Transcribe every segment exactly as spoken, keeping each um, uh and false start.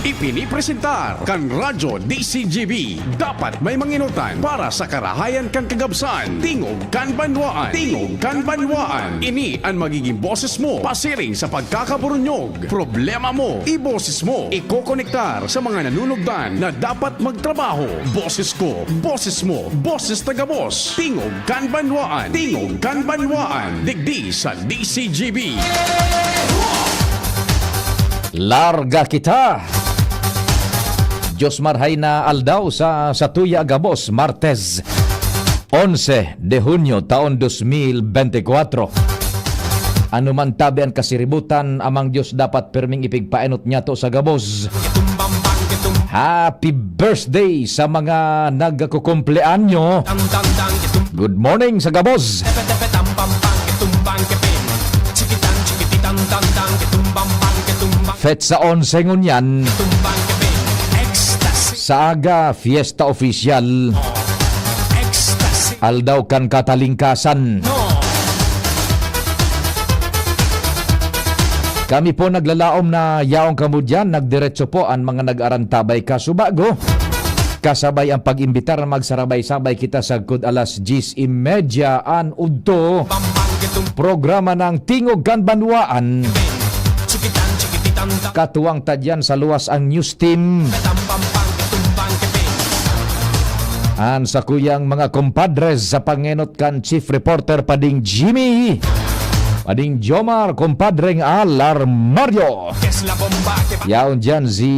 Ipinipresentar kan Radyo D C G B. Dapat may manginotan para sa karahayan kan kagabsan. Tingog kan banwaan. Tingog kan banwaan. Ini an magiging boses mo pasiring sa pagkakaburunyog. Problema mo, iboses mo. Ikokonektar sa mga nanunugdan na dapat magtrabaho. Boses ko, boses mo, boses ta gabos. Tingog kan banwaan. Tingog kan banwaan. Digdi sa D C G B. Larga kita. Diyos marhay na aldaw sa, sa tuya gabos, Martes, onse de Hunyo, taon dos mil bente kwatro. Ano man tabi an kasiributan, Amang Diyos dapat perming ipigpaenot niyato sa gabos. Happy birthday sa mga nagkakukumpleanyo. Good morning sa gabos. Fetsa onse ngunyan. Sa aga, fiesta oficial. Aldaw kan katalingkasan. Kami po naglalaom na yaon kamo diyan, nagdiretso po an mga nag-arantabay kasubago. Kasabay ang pag-imbitar na magsarabay-sabay kita sagkod alas diyes y media an udto. Programa ng Tingog kan Banwaan. Katuwang ta diyan sa luwas ang news team. An sakuyang mga compadres sa pangenot kan Chief Reporter Pading Jimmy, Pading Jomar, Compadreng Alarmario. Yaon diyan si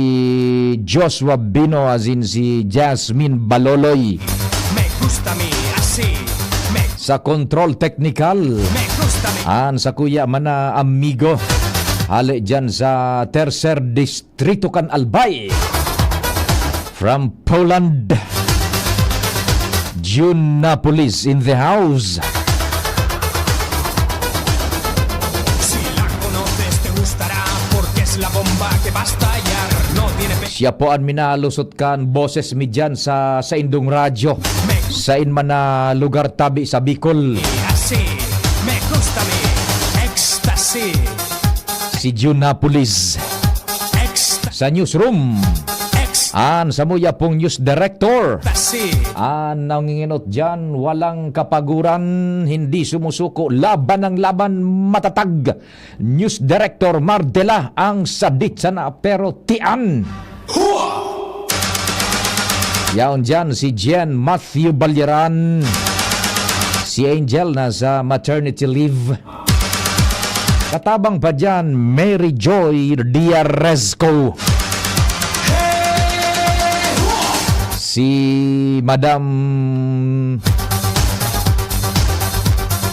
Joshua Bino asin si Jasmine Baloloy. Sa control technical, an sakuya man na amigo, hale diyan sa Tercer Distrito kan Albay. From Poland, June Napolis in the house. Siya po an minalusot kan boses mi diyan sa saindong radyo, sain man na lugar tabi sa Bicol. Si June Napolis sa newsroom. An samuya pong news director. An nanginginot diyan, walang kapaguran, hindi sumusuko, laban ng laban, matatag. News director Mardela ang sadit sana pero tian. Yaon diyan si Jen Matthew Balyaran. Si Angel nasa maternity leave. Katabang pa diyan, Mary Joy Diaresco. Si Madam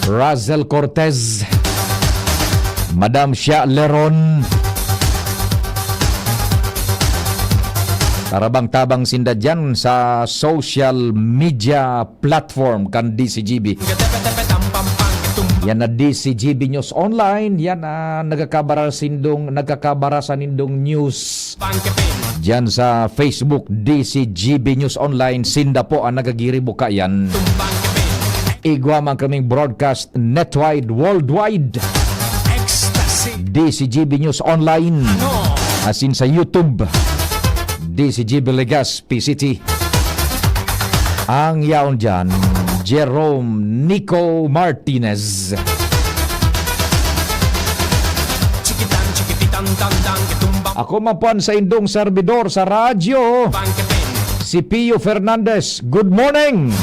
Razel Cortez. Madam Shia Leron. Tarabang-tabang sinda diyan sa social media platform kan D C G B. Yan na D C G B News Online. Yan na nagkakabara sindong, nagkakabara sa nindong news. Diyan sa Facebook, D C G B News Online, sinda po ang nagagiribo kayan. Igwa man kaming broadcast netwide, worldwide. D C G B News Online. Asin sa YouTube, D C G B Legazpi City. Ang yaon diyan, Jerome Nico Martinez. Ako man po an saindong serbidor sa radyo, si Pio Fernandez. Good morning!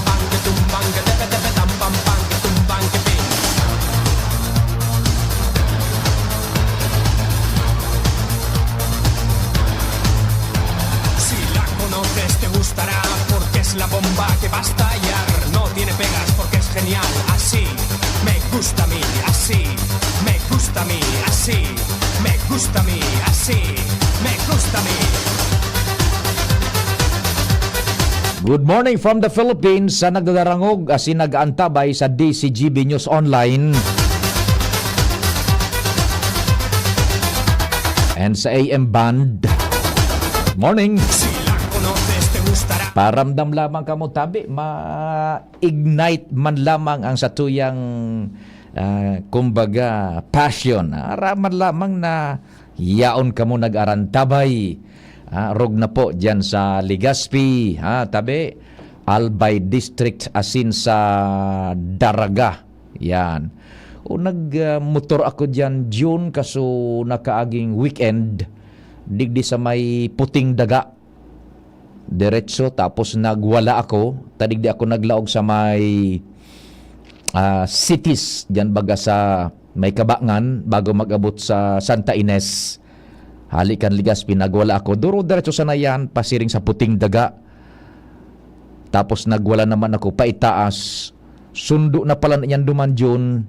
Si la conoces, te gustará, porque es la bomba que va a estallar. No tiene pegas, porque es genial, así me gusta a mí, así me gusta a mí, así me gusta a mí, así me gusta a mí. Good morning from the Philippines, sa nagdadarangog asin nag-aantabay sa D C G B News Online and sa A M band. Morning. Paramdam lamang kamo tabi, ma-ignite man lamang ang satuyang, ah, kumbaga, passion. Aram man lamang na yaon kamo nag-arantabay. Ha, rog na po diyan sa Legazpi, ha, tabi. Albay District asin sa Daraga. Yan. O nag, ah, motor ako diyan, June, kaso nakaaging weekend, digdi sa may Puting Daga. Diretso, tapos nagwala ako. Ta digdi ako naglaog sa may, ah, Cities, diyan baga sa may Kabangan, bago mag-abot sa Santa Ines. Hali kan Legazpi, nagwala ako. Duro diretso sana yan, pasiring sa Puting Daga. Tapos nagwala naman ako paitaas. Sundo na pala niyan duman June,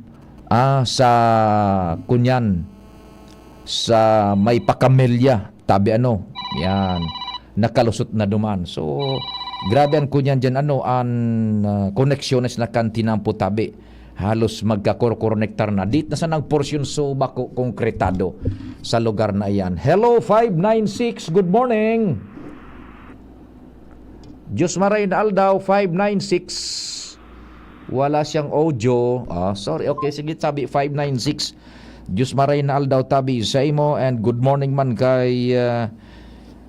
ah, sa, kunyan, sa may Pakamelya, tabi ano, yan, nakalusot na duman. So, grabe ang kunyan dyan, ano, ang, ah, koneksyones na kan Tinampo tabi. Halos magkakorkonektar na. Dit na sanang porsyon so bako konkretado sa lugar na iyan. Hello, five nine six. Good morning. Diyos maray na aldaw, five nine six. Wala siyang audio. Ah, sorry. Okay, sige, sabi, five nine six. Diyos maray na aldaw, tabi sa imo, and good morning man kay, ah,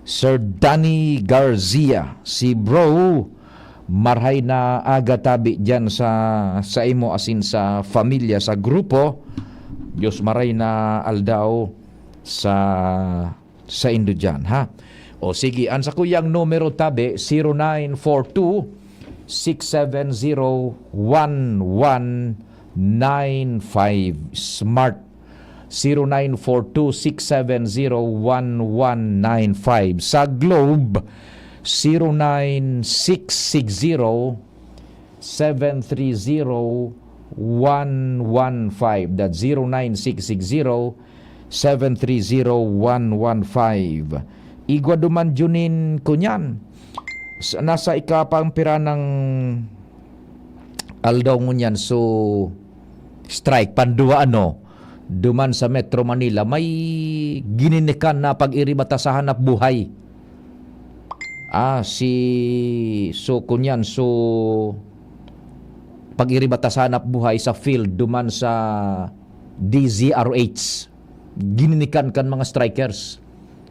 Sir Danny Garcia. Si bro, marhay na aga, tabi, dyan sa, sa imo, asin sa familya, sa grupo. Diyos maray na aldaw sa, sa indo dyan, ha? O sige, ang sakuyang numero, tabi, zero nine four two, six seven zero, one one nine five. Smart. Zero nine four two, six seven zero, one one nine five. Sa Globe, zero nine six six zero, seven three zero, one one five. That's zero nine six six zero, seven three zero, one one five. Igwa duman Junin kunyan. Sa, nasa ikapang pira ng aldaw ngunyan, so strike, pandua, ano, duman sa Metro Manila, may gininikan na pag-iriba ta sa hanap buhay. Ah, si, so, kunyan, so, pag-iriba ta sa hanap buhay sa field, duman sa D Z R H. Gininikan kan mga strikers.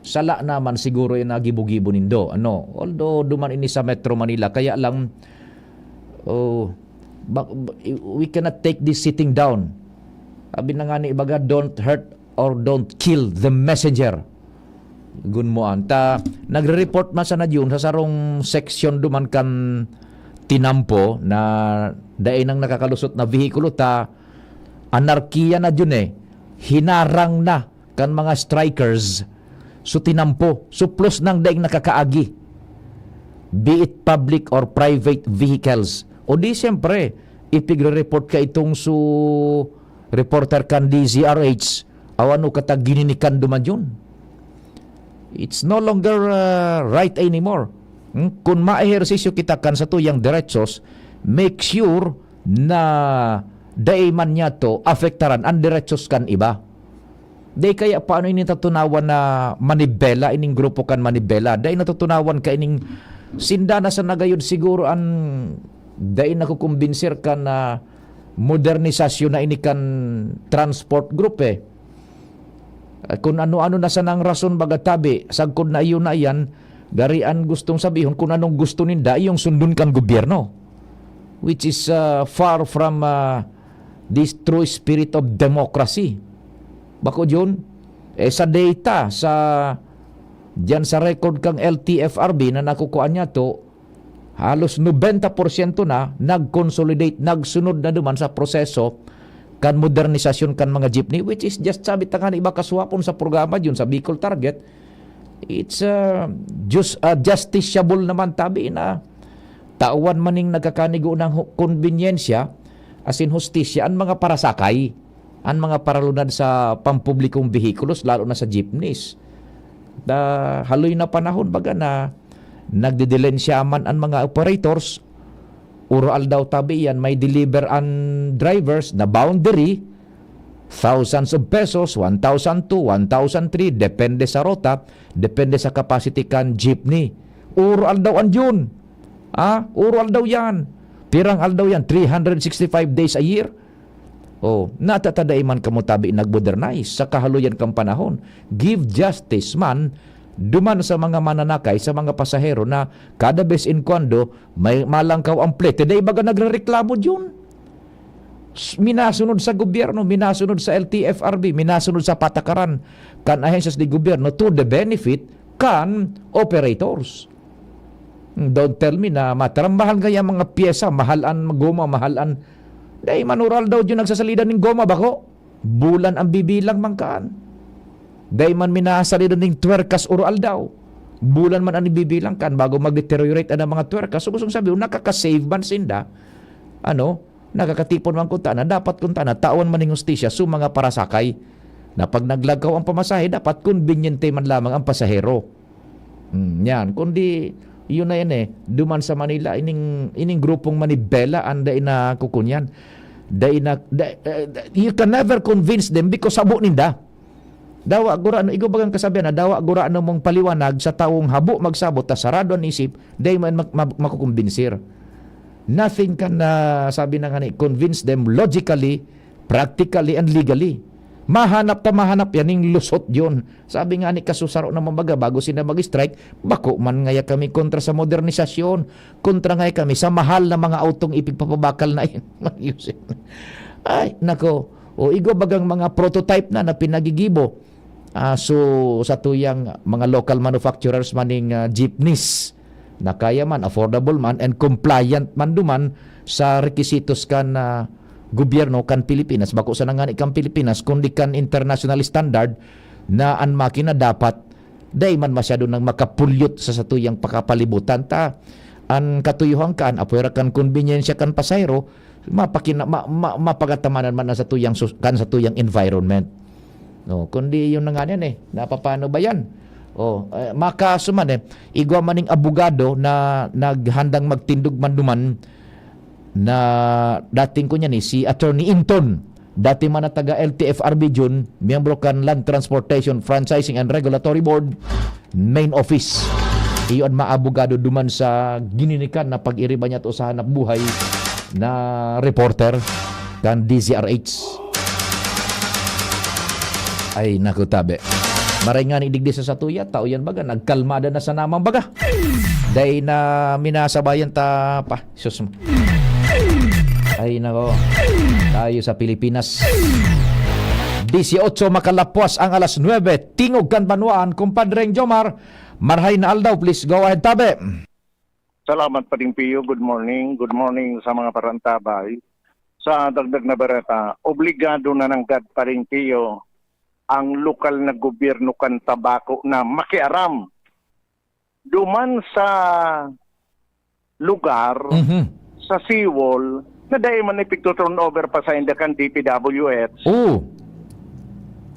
Sala naman siguro yung nagibo-gibo nindo. Ano? Although, duman ini sa Metro Manila, kaya lang, oh, ba-, ba-, we cannot take this sitting down. Abi na nga ni ibaga, "Don't hurt or don't kill the messenger." Gunmoan ta, nagre-report man sana diyon sa sarong seksyon duman kan Tinampo na dai nang nakakalusot na vehikulo ta, anarkiya na diyon eh, hinarang na kan mga strikers. So, Tinampo, suplos nang daing nakakaagi, be it public or private vehicles. O di, siyempre, ipigre-report ka itong su reporter kan D Z R H, awan o kata gininikan duman yun. It's no longer, uh, right anymore. Hmm? Kun maehersisyo kita kan satuyang derechos, make sure na dai man niya to apektaran an derechos kan iba. Dai kaya paano ini tatunawan na manibela, ining grupo kan manibela? Dai natutunawan ka ining sinda na sa nagayod siguro an dai nakukumbinsir kan, ah, modernisasyon na ini kan transport group eh. Ah, kun ano-ano na sanang rason baga tabi, sagkod na iyo na iyan, gari an gustong sabihon kun anong gusto ninda, iyong sundon kan gobyerno. Which is, ah, far from, ah, this true spirit of democracy. Bako diyon, eh, sa data, sa, diyan sa record kang L T F R B na nakukuha niya to, halos nobenta porsyento na nag-consolidate, nagsunod na duman sa proseso kan modernisasyon kan mga jeepney, which is just, sabi ta nga ni iba kaswapon sa programa diyon sa Bicol Target, it's, uh, just, uh, justiciable naman tabi na tawan maning nagkakanigo ng hu-, konbinyensya, asin hustisya, ang mga parasakay, ang mga paralunad sa pampublikong behikulos, lalo na sa jeepneys. Da, haloy na panahon, baga na, nagdidilensya man ang mga operators, uro-aldaw tabi yan, may deliver ang drivers na boundary, thousands of pesos, one thousand two, one thousand three, depende sa rota, depende sa capacity kan jeepney. Uro-aldaw an yun. Ah, uro-aldaw yan. Pirang aldaw yan? Three hundred sixty-five days a year. Oh, natatadai man kamo tabi nagmodernize sa kahaloyan kan panahon. Give justice man duman sa mga mananakay, sa mga pasahero na kada bes in kuwando may malangkaw ang plete, dai baga nagrereklamo diyon. S-, minasunod sa gobyerno, minasunod sa L T F R B, minasunod sa patakaran kan ahensyas de gobyerno to the benefit kan operators. Don't tell me na matarambahan kaya mga pyesa, mahal an goma, mahal an, dai man ural daw diyon nagsasalida nin goma, bako. Bulan an bibilang man kan. Dai man minasalida nin twerkas ural daw. Bulan man an ibibilang kan bago mag-deteriorate an mga twerkas. So, gustong sabihin, nakaka-save man sinda. Ano? Nakakatipon man kunta na. Dapat kunta na, tawan man ning hustisya sa mga parasakay. Na pag naglagkaw ang pamasahe, dapat konbinyente man lamang ang pasahero. Hmm, yan. Kundi, yun na yan eh. Duman sa Manila, ining, ining grupong manibela, ang dai na kukunyan. Dai na, dai, eh, you can never convince them because sabo ninda. Dawa gurano, igo bagang kasabihan na, dawa gurano mong paliwanag sa taong habo magsabot ta sarado an isip, dai man mak-, mak-, makukumbinsir. Nothing can, ah, sabi na nga ni, convince them logically, practically, and legally. Mahanap ta mahanap yan, ning lusot yun. Sabi nga ni kasusaro na mambaga, bago sila mag-strike, bako man ngaya kami kontra sa modernisasyon, kontra ngaya kami sa mahal na mga autong ipigpapabakal na yun. Ay, nako. O igo bagang mga prototype na, na pinagigibo. Ah, so, sa tuyang mga local manufacturers maning, ah, jeepneys na kaya man, affordable man, and compliant man duman sa requisitos kan, ah, gobyerno kan Pilipinas. Bako sana ngani kan Pilipinas, kundi kan international standard na an makina dapat dai man masyado nang makapulyot sa satuyang pakapalibutan ta. An katuyohan kan, apwera kan konbinyensya kan pasahero, mapakina-, ma-, ma-, mapagatamanan man ang satuyang sus-, kan satuyang environment. No, kundi yun na nga yan eh. Napapano ba yan? Oh, eh, makaso man eh. Igwa man ning abogado na naghandang magtindog man duman na dating ko niyan eh, si Attorney Inton. Dati man na taga L T F R B Jun, miyembro kan Land Transportation Franchising and Regulatory Board, main office. Iyo an maabogado duman sa gininikan na pag-iriba niya to sa hanap buhay na reporter kan D Z R H. Ay, naku, tabi. Maray nga ni digdi sa satuya, tao yan baga, nagkalmada na sa namang baga. Dai na minasabayan ta pa. Sus. Ay, nako. Tayo sa Pilipinas. Dieciocho makalapwas ang alas nuebe. Tingog kan banwaan, Kumpadreng Jomar. Marhay na aldaw, please go ahead, tabi. Salamat, Pading Pio. Good morning. Good morning sa mga parantabay. Sa dagdag na bareta, obligado na nanggad, Pading Pio, ang lokal na gobyerno kan Tabaco na makiaram duman sa lugar, Mhm. sa seawall, na dai man ipigto-turnover pa sa inda kan D P W H. Oo.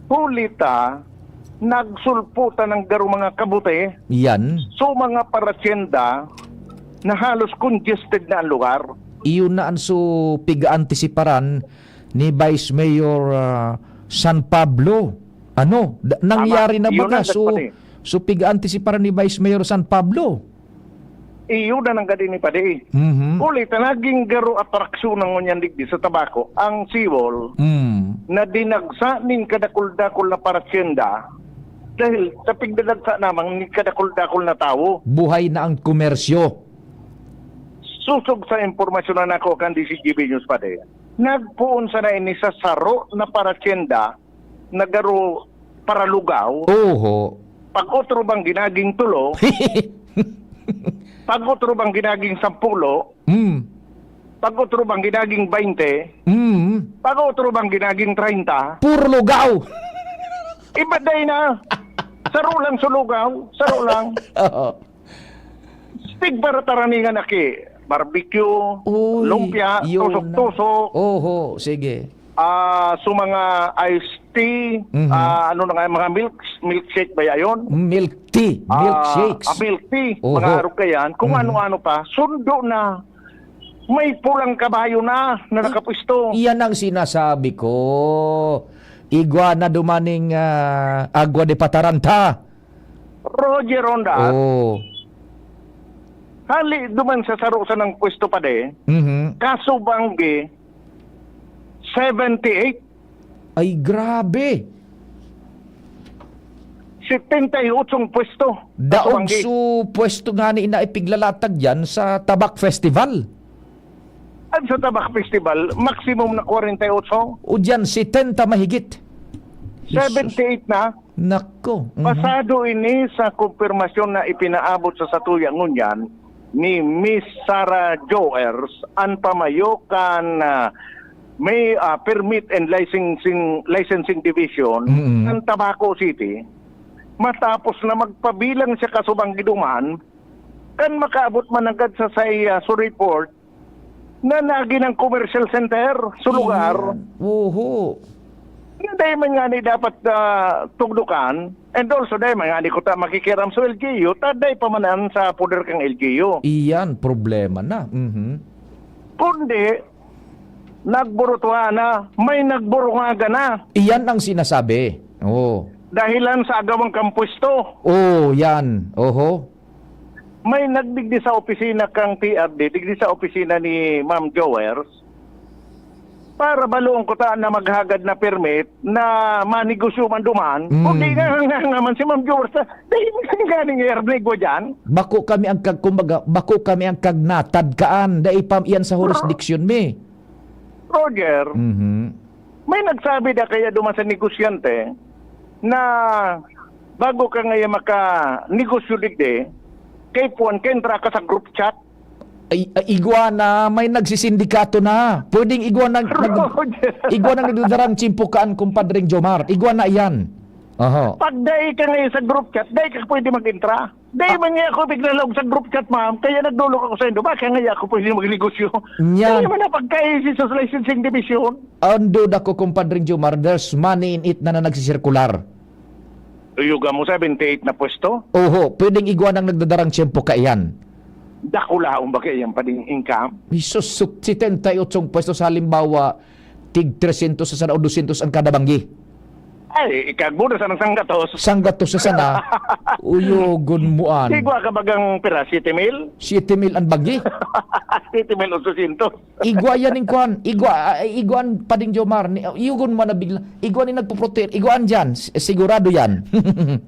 Huli ta, nagsulputan ang garo mga kabuti. Yan. So, mga parasyenda na halos congested na ang lugar. Iyon na ang so pigaantisiparan ni Vice Mayor, ah, San Pablo. Ano, da-, Tama. nangyari na Yun baga? ang So, nagpati. so pigaantisiparan ni Vice Mayor San Pablo. Iyo na nanggad ini, Padi. Mhm. Huli ta naging garo atraksyon na ngunyan digdi sa Tabaco ang seawall Mm. na dinagsa nin kadakul-dakul na parasyenda dahil sa pigdadagsa namang nin kadakul-dakul na tawo. Buhay na ang komersyo. Susog sa impormasyon na nakuha kan D C G B News, Padi, nagpoon sana ini sa saro na parasyenda na garo paralugaw. Oho. Pag-otro bang ginaging tulo, pag-otro bang ginaging sampulo, Mm. pag-otro bang ginaging baynte, Mm. pag-otro bang ginaging treinta. Puro lugaw. Iba day na. Saro lang sa lugaw, saro lang. Oo. Tig para taraningan aki, barbecue, Uy, lumpia, yun na. tusok-tusok. Oho, sige. Ah, so mga iced tea, Mhm. ah, ano na nga, mga milk, milkshake ba yayon? Milk tea, Ah, milkshakes. ah, milk tea, Oho. mga arog kayan, kung Mhm. ano-ano pa, sundo na. May pulang kabayo na, na nakapwesto. Iyan ang sinasabi ko. Igwa na dumaning, ah, agwa de pataranta. Roger Ronda. Oo. Hali duman sa saro sanang pwesto, Padi, Mhm. kaso banggi, seventy-eight. Ay, grabe. Setenta y ocho pwesto. Daog su pwesto ngani na ipiglalatag diyan sa Tabak Festival. At sa Tabak Festival, maximum na kwarenta y ocho. O diyan, setenta mahigit. Seventy-eight na. Nako. Mhm. Pasado ini sa kumpirmasyon na ipinaabot sa satuya ngunyan ni Miss Sarah Joers, an pamayo kan, ah, may, ah, Permit and Licensing, Licensing Division Mm. ng Tabaco City. Matapos na magpabilang siya kasubang giduman, kan makaabot man nanggad sa saya sa report na nagin ang commercial center sa lugar. Ayan. Oho. Dai man ngani dapat, ah, tugdukan. And also, dai man ngani kuta makikiaram sa L G U, ta dai pa man an sa poder kang L G U. Iyan, problema na. Mhm. Kundi, nagburutuha na, may nagburungaga na. Iyan ang sinasabi. Oo. Dahilan sa agawang kampwesto. Oo, yan. Oho. May nagdigdi sa opisina kang T R D, digdi sa opisina ni Ma'am Joers, para baloon ko ta na maghagad na permit na manegosyo man duman. Mm. Kundi nga, nga, nga man si Ma'am Joers, na, dahil nga ning Ernie Guadian. Bako kami ang kag-, kumbaga, bako kami ang kagnatad kaan, dai pa iyan sa Ro-, jurisdiction mi. Roger, Mhm. may nagsabi da kaya duman sa negosyante na bago ka ngayon makanegosyo digdi, kay puwan ka, entra ka sa group chat. Ay, ay, igwa na, may nagsisindikato na. Pwedeng igwa na, nag-, Roger. Igwa na nagdadarang tsimpo kaan, kumpadring Jomar. Igwa na iyan. Oho. Pag dai ka ngayon sa group chat, dai ka pwede mag-entra. Dai Ah. man nga ako piglalaog sa group chat, ma'am, kaya nagdolok ako sa indo. Baka nga ako pwede magnegosyo. Nya. Dai man na pagkaisi sa licensing division. Ando da ko, kumpadring Jomar, there's money in it na, na nagsisirkular. Uyuga mo, seventy-eight na pwesto? Oho, pwedeng igwa nang nagdadarang tiyempo kaiyan. Dakulaon ba kaiyan pa ding income? Isus, su-, setenta y ocho pwesto sa halimbawa, tig tresyentos sa sana o dosyentos ang kada banggi. Ay, ikagbo na sanang sanggatos. Sanggatos sa sana, uyogon mo an. Igwa ka bagang pira? Siyete mil? Siyete mil ang banggi. Siyete mil otsosyentos. Igwa yan ning kwan. Igwa, ah, igwa an pading Jomar. Ni, uyogon mo na bigla. Igwa ni nagpuprote-, igwa an dyan. S-, sigurado yan.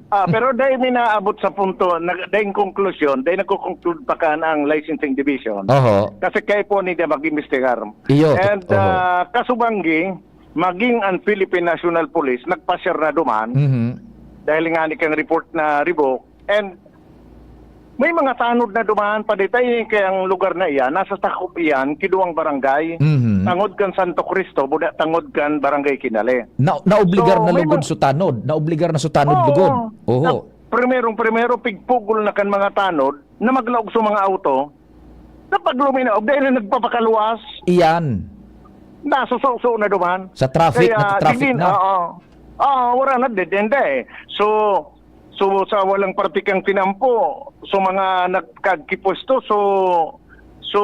Ah, pero dai mi naabot sa punto, nag-, daing konklusyon, dai nagko-conclude pa kan ang licensing division. Oho. Kasi kaipuhan ninda mag-imbestigar. Iyo, And, oho. ah, kasubanggi, maging ang Philippine National Police nagpa-share na duman. Mhm. Dahil nga ni kang report na revoke. And may mga tanod na duman, paditay kaya ang lugar na iyan, nasa takop iyan, kiduwang barangay. Mhm. Tangod kan Santo Cristo, buda tangod kan Barangay Kinale. Na, naobligar So, na may lugod mga su tanod. Naobligar na su tanod Oo. lugod. Oho. Na, primerong-primero, pigpugol na kan mga tanod na maglaog sa mga auto. Sa pagluminaog, dahil na nagpapakaluwas. Iyan. Nasuso-so na duman. Sa traffic, Kaya, nagta-traffic digdi, na. Oo. Oo, wala na, dead end eh. So, so, sa walang partikang tinampo, so mga nagkagkipwesto, so, so,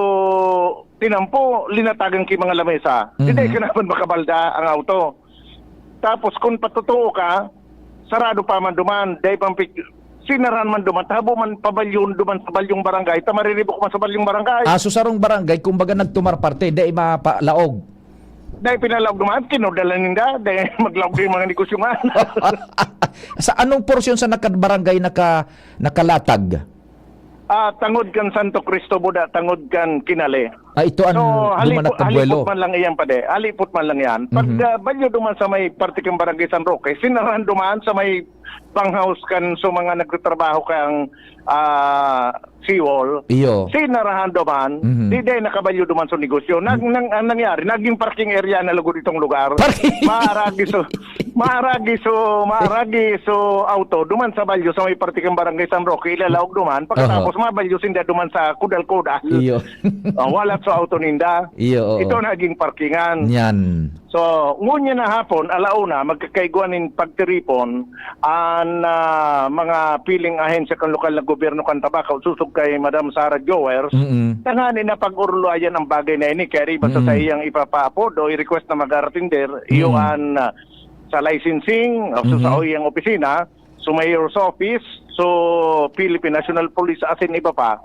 tinampo, linatagan ki mga lamesa. Mhm. Hindi ka naman makabalda ang auto. Tapos, kung patutuo ka, sarado pa man duman, dai pang pik-, sinaran man duman, tabo man pabalyon duman sa balyong barangay, ta mariribok man sa balyong barangay. Ah, so sarong barangay, kumbaga nagtumar parte, dai mapalaog. Dai pinalaog duman, kinudala ninda, dai maglaog yung mga negosyo nga. Sa anong porsyon sa nakad barangay naka-, nakalatag? Ah, tangod kan Santo Cristo, buda, tangod kan Kinale. Ah, ito ang So, duman halipot, at abuelo. halipot man lang iyan, pade. Halipot man lang yan. Pag, Mhm. ah, balyo duman sa may parte kan Barangay San Roque, sinaran duman sa may banghaus kan, so, mga nagtatrabaho kang, ah, seawall. Iyo. Sinarahan duman, Mhm. di dai nakabalyo duman sa negosyo. Nag-, Mhm. nang, ang nangyari, naging parking area na lugod itong lugar. Parking. Maaragi so, maaragi so, maaragi so auto, duman sa balyo sa may parte kan Barangay San Roque, ilalaog duman. Pagkatapos, Aha. mabalyo sinda duman sa kudal-kudal. Iyo. Ah, walat sa auto ninda. Iyo, oo. Ito naging parkingan. Yan. So, ngunyan na hapon, alauna, magkakaigwa nin pagtiripon, an, ah, mga piling ahensya kan lokal na gobyerno kan Tabaco, susog kay Madam Sara Jowers, Mm-mm. tangani na pag-urulayan ang bagay na ini, kaya riba sa Mm. saiyang ipapaapod o i-request na mag-aratinder, Mm. iyo an, ah, sa licensing, o sa Mm-hmm. sauyang opisina, so mayor's office, so Philippine National Police, asin iba pa,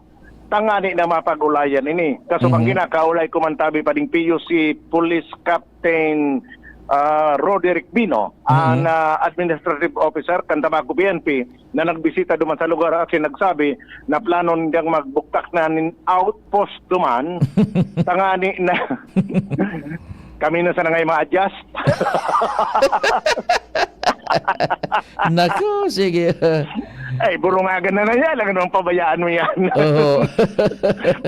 tangani na mapag-ulayan ini. Kaso bang Mhm. ginakaulay ko man tabi pa ding P U C Police Captain ah, Roderick Bino, ang, Mhm. ah, administrative officer kan Tabaco P N P, na nagbisita duman sa lugar asin nagsabi na plano nindang magbuktak na nin outpost duman, tangani na kami na sana ngay ma-adjust. Naku, sige. Ay, burungagan na na yan. Lang naman pabayaan mo yan. Oo.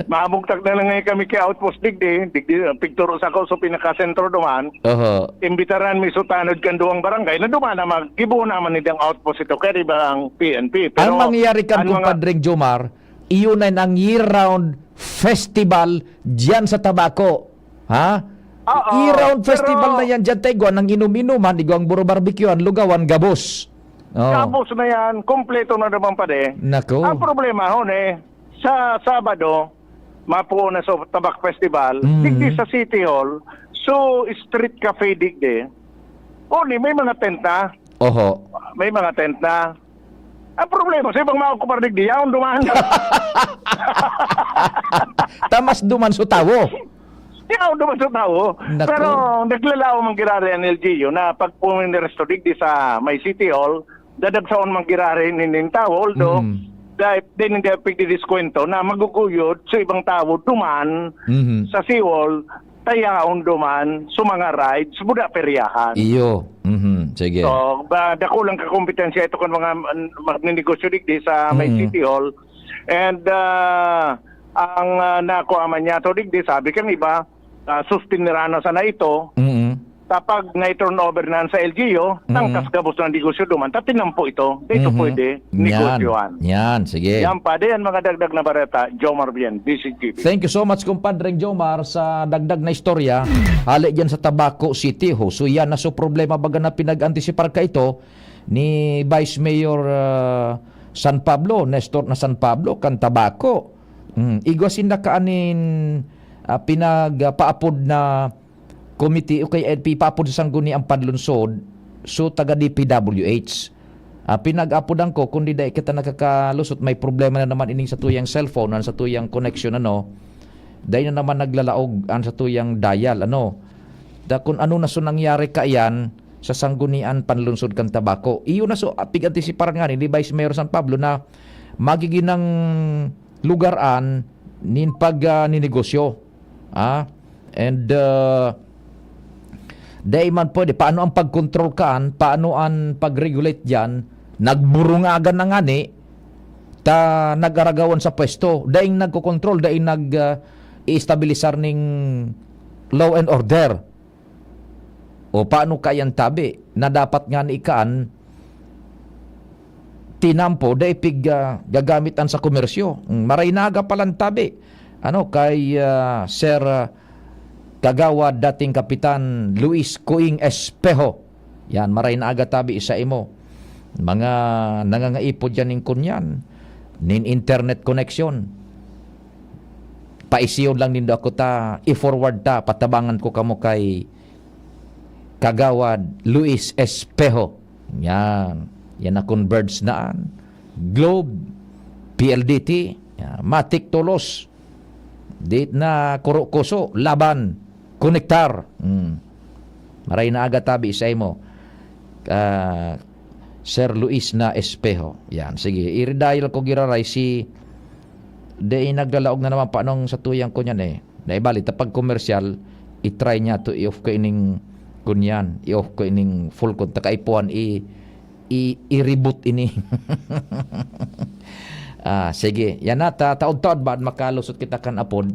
Mabugtak na lang ngayon kami kay Outpost Digdi. Digdi, pigturo sa ko, so pinakasentro duman. Oho. Imbitaran mi so tanod kan duwang barangay na duman na maggibo naman nidang outpost ito. Kaya di ba ang P N P? Ang mangyayari kan, kumpadreng Jomar, iyon ay ang year-round festival diyan sa Tabaco. Ha? Oo, Year-round pero festival na yan diyan, Taiguan, ang inom-inuman, igwang buro barbecuean, lugawan, gabos. Oh. Tapos na yan, kompleto na naman pa de. Nako. Ang problema hon eh, sa Sabado, mapuo na sa Tabak Festival, Mm. digdi sa City Hall, so street cafe digdi. O ni, may mga tent na. Oho. May mga tent na. Ang problema, sa ibang maokupar digdi, yaon duman. Tamas duman so tawo. Yaon duman sa tawo. Nako. Pero naglalaom ang girari ang L G U na pag pumineresto digdi sa may City Hall, dadagsaon man girari nin, nin tawo. Although, Mm. dahil din hindi pwede diskwento na maguguyod sa ibang tawo duman Mhm. sa seawall, tayaon duman sa mga rides, buda peryahan. Iyo. Mhm. Sige. So, ba, dakulang kakompetensya ito kan mga man- magninegosyo digdi sa may Mm. City Hall. And ah, ang uh, nakuha man niya to digdi, sabi kang iba, uh, sustinirana sana ito. Mhm. Tapag na-turnover na sa L G U, Mm. tangkas gabos ng negosyo duman, tatinampo ito. Dito Mhm. pwede Yan. negosyohan. Yan, sige. Yan pa, yan mga dagdag na bareta, Jomar Bien, D C G B. Thank you so much, kumpadreng Jomar, sa dagdag na istorya. Hali dyan sa Tabaco City, ho. So, yan na so problema baga na pinag-antisipar ka ito ni Vice Mayor ah, San Pablo, Nestor na San Pablo, kan Tabaco. Hmm. Igwa sinda kaanin ah, pinagpaapod na committee o kaya ipaapod sa sangguniang panlunsod, so taga D P W H. Ah, pinag-apodan ko, kundi dai kita nakakalusot, may problema na naman ining satuyang cellphone, ang satuyang connection, ano, dai na naman naglalaog ang satuyang dial, ano. Da, kung ano na so nangyari kaiyan sa sanggunian panlunsod kan Tabaco. Iyo na so, ah, pig-antisiparan nga ni Vice Mayor San Pablo na magiging ng lugaran nin pag, ah, ninegosyo. Ah, and, ah, dai man pwede. Paano ang pag-control kaan? Paano ang pag-regulate diyan? Nagburungagan na ngani, ta nag-aragawan sa pwesto. Daing nagko-control, daing nag, ah, i-estabilisar ning law and order. O paano kayan tabi na dapat ngani kaan tinampo, dai pig, ah, gagamit an sa komersyo? Mm, maray naga palan tabi. Ano, kay, ah, Sir, ah, Kagawad, dating Kapitan Luis Kuing Espejo. Yan, maray na aga tabi sa imo. Mga nangangaipod yan nin kunyan, nin internet connection. Paisiyon lang nindo ako ta, i-forward ta, patabangan ko kamo kay Kagawad Luis Espejo. Yan. Yan na converge naan. Globe, P L D T, yan. Matik Tolos. Dit na Kurokoso, Laban, Konektar. Hmm. Maray na aga tabi sa imo. Ah, Sir Luis na Espejo. Yan, sige. I-redial ko giraray si Dai naglalaog na naman pa nung sa tuyang kunyan eh. Naibali, ta pag commercial, i-try niya to i-off ko ining kunyan, i-off ko ining full con, ta kaipuhan i, i, i-reboot ini. Ah, sige, yan na, ta, taod-taod ba, makalusot kita kan apod.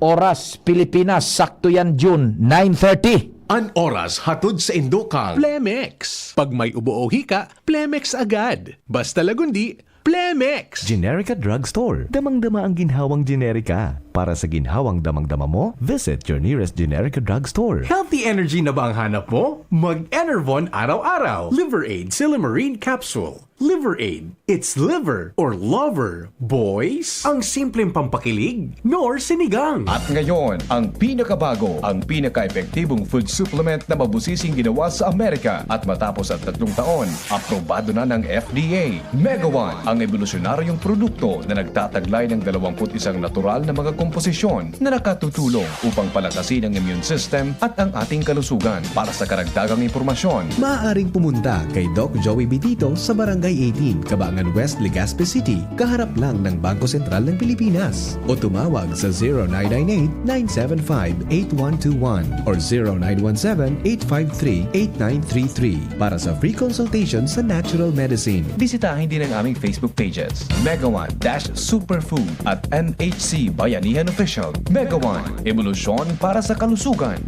Oras, Pilipinas, sakto yan, June, nine thirty. An oras hatod sa indo kan Plemex. Pag may ubo o hika, Plemex agad. Basta lagundi, Plemex! Generica Drugstore. Damang-dama ang ginhawang Generica. Para sa ginhawang damang-dama mo, visit your nearest Generica Drugstore. Healthy energy na ba ang hanap mo? Mag-Enervon araw-araw. Liver Aid Silymarin Capsule. Liver Aid. It's liver or lover, boys. Ang simpleng pampakilig, nor sinigang. At ngayon, ang pinakabago, ang pinaka-epektibong food supplement na mabusising ginawa sa Amerika. At matapos ang tatlong taon, aprobado na ng F D A. Mega One, ang ebolusyonaryong produkto na nagtataglay ng dalawampu't isang natural na mga komposisyon na nakatutulong upang palakasin ang immune system at ang ating kalusugan. Para sa karagdagang impormasyon, maaaring pumunta kay Doc Joey Bitito sa Barangay eighteen, Cabangan West, Legazpi City, kaharap lang ng Bangko Sentral ng Pilipinas. O tumawag sa zero nine nine eight, nine seven five, eight one two one or zero nine one seven, eight five three, eight nine three three para sa free consultation sa natural medicine. Bisitahin din ang aming Facebook pages, Megawan dash Superfood at M H C Bayanihan Official. Megawan, ebolusyon para sa kalusugan.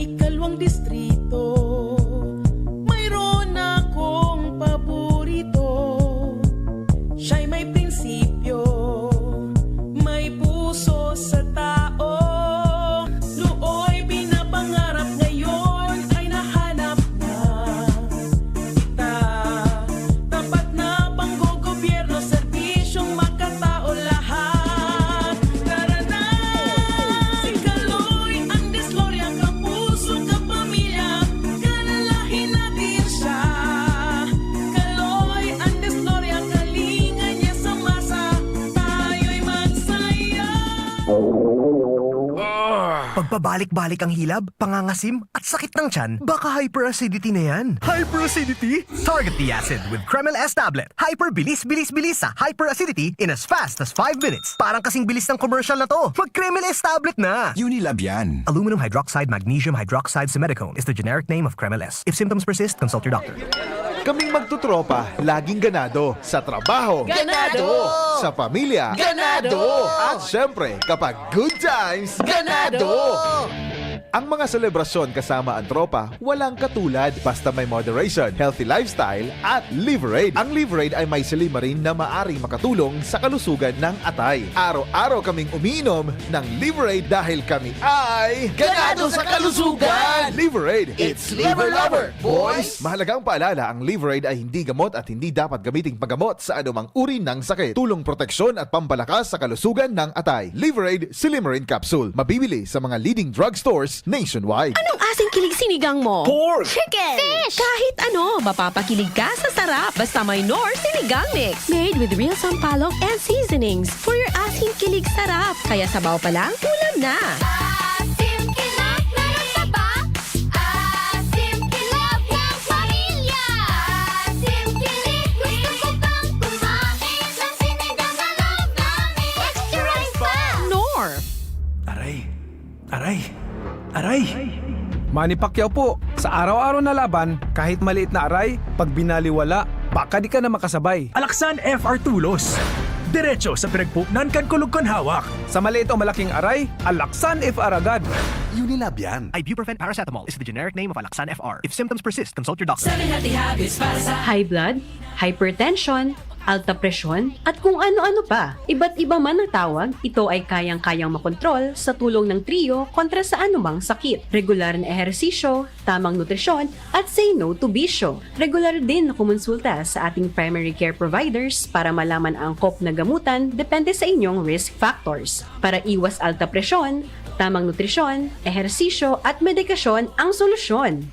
Ikalwang distrito, mayroon akong paborito. Siya'y may prinsipyo, may puso sa tao. Nooy pinapangarap, ngayon ay nahanap na. Kita, tapat na panggogobyerno, serbisyong makatao lahat. Tara na! Si Kaloy ang diskorya, kapuso, kapamilya, kalalahi natin siya. Kaloy ang diskorya, kalinga niya sa masa, tayo'y magsaya. Pagpabalik-balik ang hilab, pangangasim, at sakit ng tiyan, baka hyperacidity na yan. Hyperacidity? Target the acid with Kremil S tablet. Hyper bilis, bilis, bilis sa hyperacidity in as fast as five minutes. Parang kasing bilis ng commercial na to. Mag Kremil S tablet na! Unilab yan. Aluminum hydroxide magnesium hydroxide simethicone is the generic name of Kremil S. If symptoms persist, consult your doctor. Kaming magtutropa, laging ganado. Sa trabaho. Ganado! Sa pamilya. Ganado! At syempre, kapag good times, ganado! Ang mga selebrasyon kasama ang tropa, walang katulad basta may moderation, healthy lifestyle, at Liverade. Ang Liverade ay may silymarin na maaring makatulong sa kalusugan ng atay. Araw-araw kaming umiinom ng Liverade dahil kami ay Ganado sa kalusugan! Liverade! It's Liver Lover, boys! Mahalagang paalala, ang Liverade ay hindi gamot at hindi dapat gamiting panggamot sa anumang uri ng sakit. Tulong proteksyon at pampalakas sa kalusugan ng atay. Liverade Silymarin Capsule. Mabibili sa mga leading drugstores nationwide. Anong asing kilig sinigang mo? Pork! Chicken! Fish! Kahit ano, mapapakilig ka sa sarap. Basta may Knorr Sinigang Mix. Made with real sampalok and seasonings. For your asing kilig sarap. Kaya sabaw pa lang, ulam na. Asim kilog na ng taba. Asim kilog ng pamilya. Asim kilog, gusto ko pang kumain ng sinigang na love namin. Extra rice pa! Knorr. Aray! Aray! Aray! Manny Pacquiao po, sa araw-araw na laban, kahit maliit na aray, pag binaliwala, baka di ka na makasabay. Alaksan F R Tulos. Diretso sa pinagpuknan kan kulog kan hawak. Sa maliit o malaking aray, Alaksan F R agad. Unilab yan. Ibuprofen paracetamol is the generic name of Alaxan F R. If symptoms persist, consult your doctor. Seven healthy habits para sa High blood, hypertension, alta presyon, at kung ano-ano pa. Iba't iba man ang tawag, ito ay kayang-kayang makontrol sa tulong ng Trio kontra sa anumang sakit. Regular na ehersisyo, tamang nutrisyon, at say no to bisyo. Regular din na kumonsulta sa ating primary care providers para malaman ang angkop na gamutan depende sa inyong risk factors. Para iwas alta presyon, tamang nutrisyon, ehersisyo, at medikasyon ang solusyon.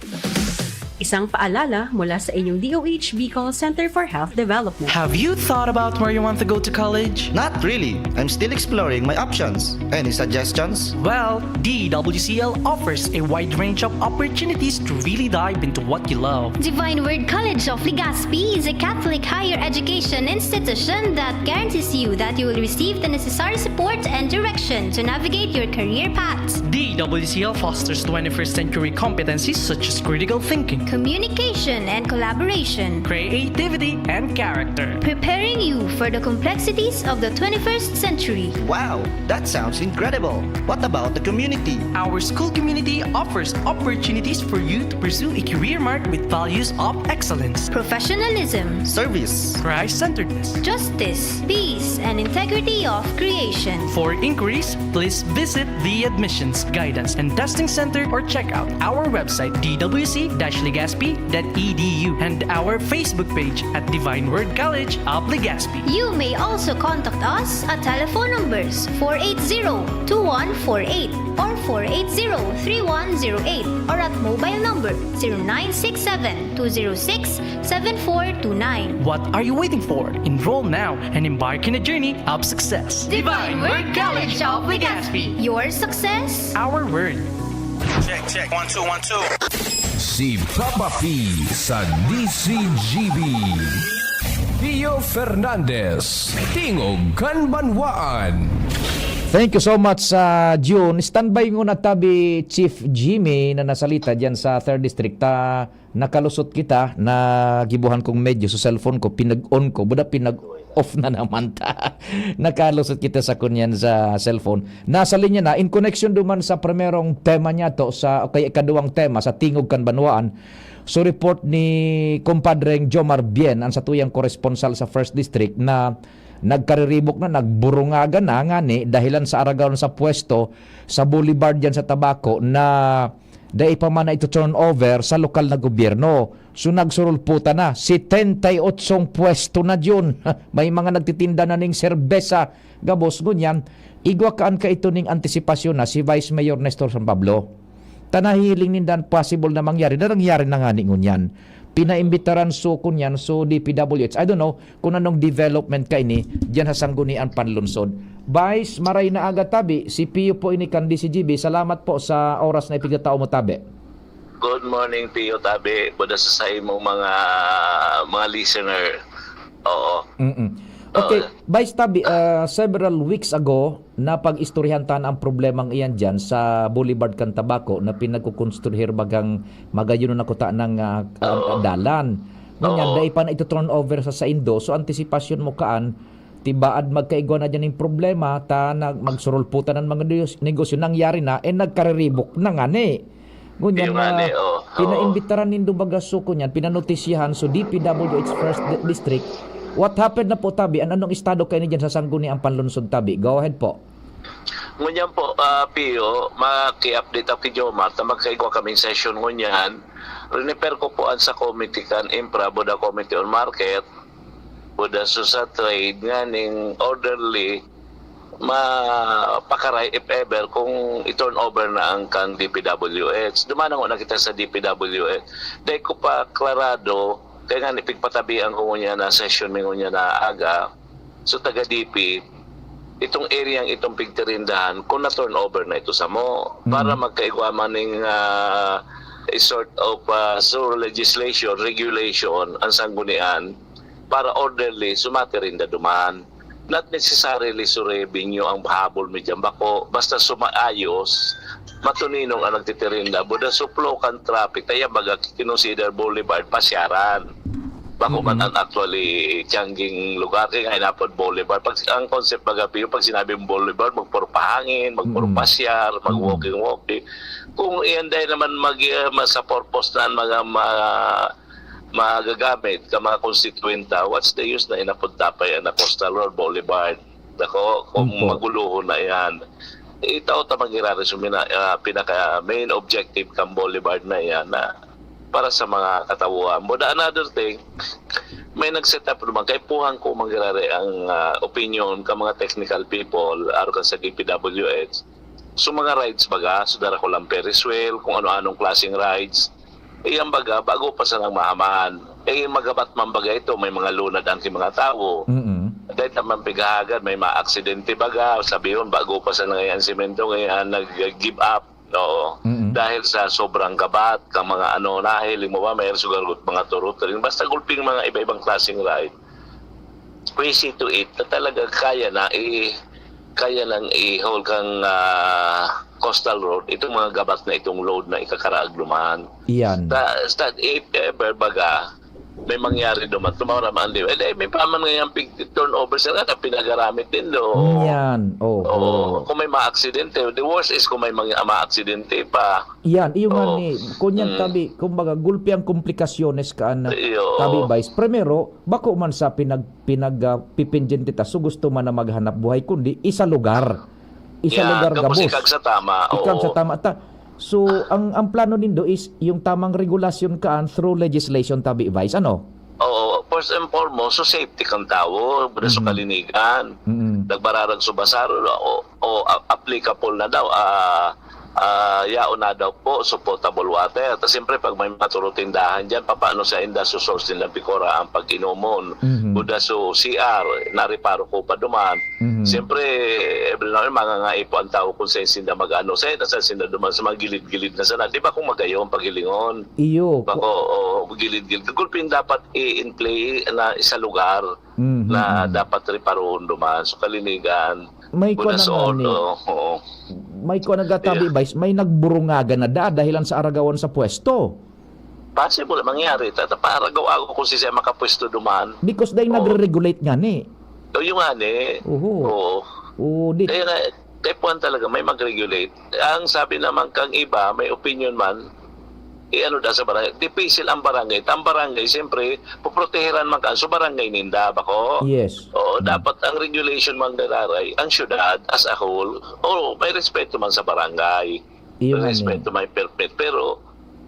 Isang paalala mula sa inyong D O H Bicol Center for Health Development. Have you thought about where you want to go to college? Not really. I'm still exploring my options. Any suggestions? Well, D W C L offers a wide range of opportunities to really dive into what you love. Divine Word College of Legazpi is a Catholic higher education institution that guarantees you that you will receive the necessary support and direction to navigate your career path. D W C L fosters twenty-first century competencies such as critical thinking, communication and collaboration, creativity, and character, preparing you for the complexities of the twenty-first century. Wow, that sounds incredible. What about the community? Our school community offers opportunities for you to pursue a career marked with values of excellence, professionalism, service, Christ-centeredness, justice, peace, and integrity of creation. For inquiries, please visit the Admissions, Guidance, and Testing Center or check out our website, d w c dash legazpi dot e d u, and our Facebook page at Divine Word College of Legazpi. You may also contact us at telephone numbers four eight zero, two one four eight or four eight zero, three one zero eight. or at mobile number zero nine six seven two zero six seven four two nine. What are you waiting for? Enroll now and embark in a journey of success. Divine Word College of Legazpi. Your success, our word. Check, check. One, two, one, two. Si Papa P sa D C G B. Pio Fernandez, Tingog kan Banwaan. Thank you so much, sa June. Standby nguna tabi, Chief Jimmy, na nasalita diyan sa third District. Ta, nakalusot kita, nagibuhan kong medyo sa cellphone ko, pinag-on ko, buda pinag-off na naman ta. Nakalusot kita sa kunyan sa cellphone. Nasa linya na, in connection duman sa primerong tema niya to, sa, o kaya ikaduwang tema, sa Tingog kan Banwaan. So, report ni Compadreng Jomar Bien, ang satuyang koresponsal sa first District, na nagkariribok na, nagburungagan na, ngani, dahilan sa aragaw sa pwesto sa Boulevard diyan sa Tabaco na dai pa man na ito turnover sa lokal na gobyerno. So, nagsurulputan na, setenta y otsong pwesto na diyon. May mga nagtitinda na ning serbesa, gabos ngunyan. Igwa kaan kaito ning antisipasyon na si Vice Mayor Nestor San Pablo. Ta nahihiling ninda an possible na mangyari, na nangyari na ngani ngunyan. Pinaimbitaran so kunyan, so D P W H. I don't know kung anong development kaini diyan sa Sangguniang Panlunsod. Vice, maray na aga tabi, si Pio po ini kan D C G B. Salamat po sa oras na ipigtatao mo tabi. Good morning, Pio, tabi. Buda sa saimong mga, mga listener. Oo. Mm-mm. Okay, Oo. Vice tabi, ah, several weeks ago, napag-istoryahan ta na ang problemang iyan diyan sa Boulevard kan Tabaco na pinagkukonstruhir bagang magayon na kuta ng, ah, ah, Oo. dalan. Ngunyan, Oo. dai pa na ito turnover sa saindo. So, antisipasyon mo kaan, tibaad magkaigwa na diyan ning problema, ta nag-, magsurulputan ang mga negos-, negosyo, nangyari na, eh, nagkariribok na ngani. Ngunyan Iyo nga na, ni, oh. Oo. pinaimbitaran nindo baga suko niyan, pinanotisyahan, so D P W H First Di-, District. What happened na po, tabi? An-, anong estado kayo ni diyan sa Sangguniang Panlunsod, tabi? Go ahead po. Ngunyan po, ah, Pio, maki-update ako kay Jomar, ta magkaigwa kaming session ngunyan. Riniper ko po an sa committee kan Infra, Buda Committee on Market, Buda so sa trade, nganing orderly, mapakaray if ever kung i-turn over na ang kan D P W H. Duman na kita sa D P W H. Dahil ko pa klarado, kaya nga nipigpatabian ko ngunyan na session mi ngunyan na aga, so taga D P, itong area ang itong pigtirindahan kung na-turn over na ito sa mo. Para Mm. magkaigwa man ning, ah, a sort of, ah, so legislation, regulation, ang sanggunian, para orderly, sumatirinda duman. Not necessarily so revenue ang habol mi dyan, bako, basta sumaayos, matuninong ang nagtitirinda. Buda so flow kan traffic, kaya baga kinonsider boulevard, pasyaran. Bako man Mm-mm. ang actually tiyanging lugar, kaya nga inapod boulevard. Pag, ang concept baga, Pio, pag sinabing boulevard, magpurpahangin, Mm-mm. magpurpasyar, Mm-mm. mag-walking-walking. Kung iyan dahil naman mag, ah, ma-, sa purpose na mga ma-, magagamit ka mga konstituenta, what's the use na inapod tapay ang na coastal road, boulevard? Nako, kung Opo. maguluhon na yan, itaw ta magiraresume na, ah, pinaka main objective kan boulevard na yan na para sa mga katawuhan. But another thing, may nag-set up naman, kaipuhan ko manggirare ang, ah, opinion ka mga technical people, aron kan sa D P W H. So, mga rides baga, so dara ko lang Ferris wheel, kung ano-anong klaseng rides. Iyan baga, bago pa sanang mahaman. Eh, magabat man baga ito, may mga lunad ang mga tawo. Mm-mm. Dahil naman pigahagan, may mga aksidente baga, sabihon, bago pa sana ngayon ang semento, ngayon nag-give up. Oo. Mm-mm. Dahil sa sobrang gabat, ka mga ano, nahiling mo ba, may sugargot, mga turot rin. Basta gulping mga iba-ibang klaseng ride. We see to it na talaga kaya na i-, kaya nang i-haul kang, ah, coastal road, itong mga gabat na itong load na ikakaraag duman. Iyan. Sa, sa, if ever, baga, may mangyari duman, tumawra man, di ba? Eh, may paman nga yung pig-, turnover sila na pinagaramit din, do. Iyan, oho. Oo. Kung may maaksidente, the worst is kung may mga maaksidente pa. Iyan, iyo nga Oo. ni, kunyan Mm. tabi, kumbaga, gulpi ang komplikasyones kaan na Iyo. tabi, Vice. Primero, bako man sa pinag-, pinag-, ah, pipindyente ta, so gusto man na maghanap buhay, kundi isa lugar. Isa Yeah, lugar gabos gabos. ikag sa tama, Ikag sa oo. tama ta. So, ang, ang plano nindo is yung tamang regulasyon kaan through legislation, tabi, Vice, ano? Oo, first and foremost, so safety kang tawo, sa Mhm. kalinigan. Mm-mm. Nagbararag sa basar, o, o a-, applicable na daw, ah, ah, yaon na daw po so potable water. Tas siyempre, pag may mga turo tindahan diyan, papaano sa inda so source nila pikora ang pag-inomon? Mhm. Buda so C R, nareparo ko pa duman. Mhm. Siyempre, every now and then, mangangaipo ang tao kung saan sinda mag-ano. Saan na saan sinda duman, sa mga gilid-gilid na sana. Di ba kung magayon, paghilingon? Iyo, Bako, ku- oo, gilid-gilid. Gulping dapat i-in play na sa lugar Mhm, na mhm. dapat reparohon duman. So, kalinigan, May kuwan na nga ni. Oo, oo. May kuwan na gatabi, Yeah. Vice, may nagburungagan na da, dahilan sa aragawan sa pwesto. Possible, mangyari. Tata, paragaw ako kung si siya makapwesto duman. Because they Oo. nagre-regulate nga ni. O, yung nga ni. Oho. Oo. Oo, di- Kaya nga, type one talaga, may mag-regulate. Ang sabi naman kang iba, may opinion man, eh, ano da sa barangay, difícil ang barangay. Ang barangay, siyempre, poproteheran man ka, so barangay ninda, bako? Yes. Oo, Mm. dapat ang regulation man gararay, ang syudad as a whole, oo, may respeto man sa barangay. Iyo May nga ni. respeto, may permit. Pero,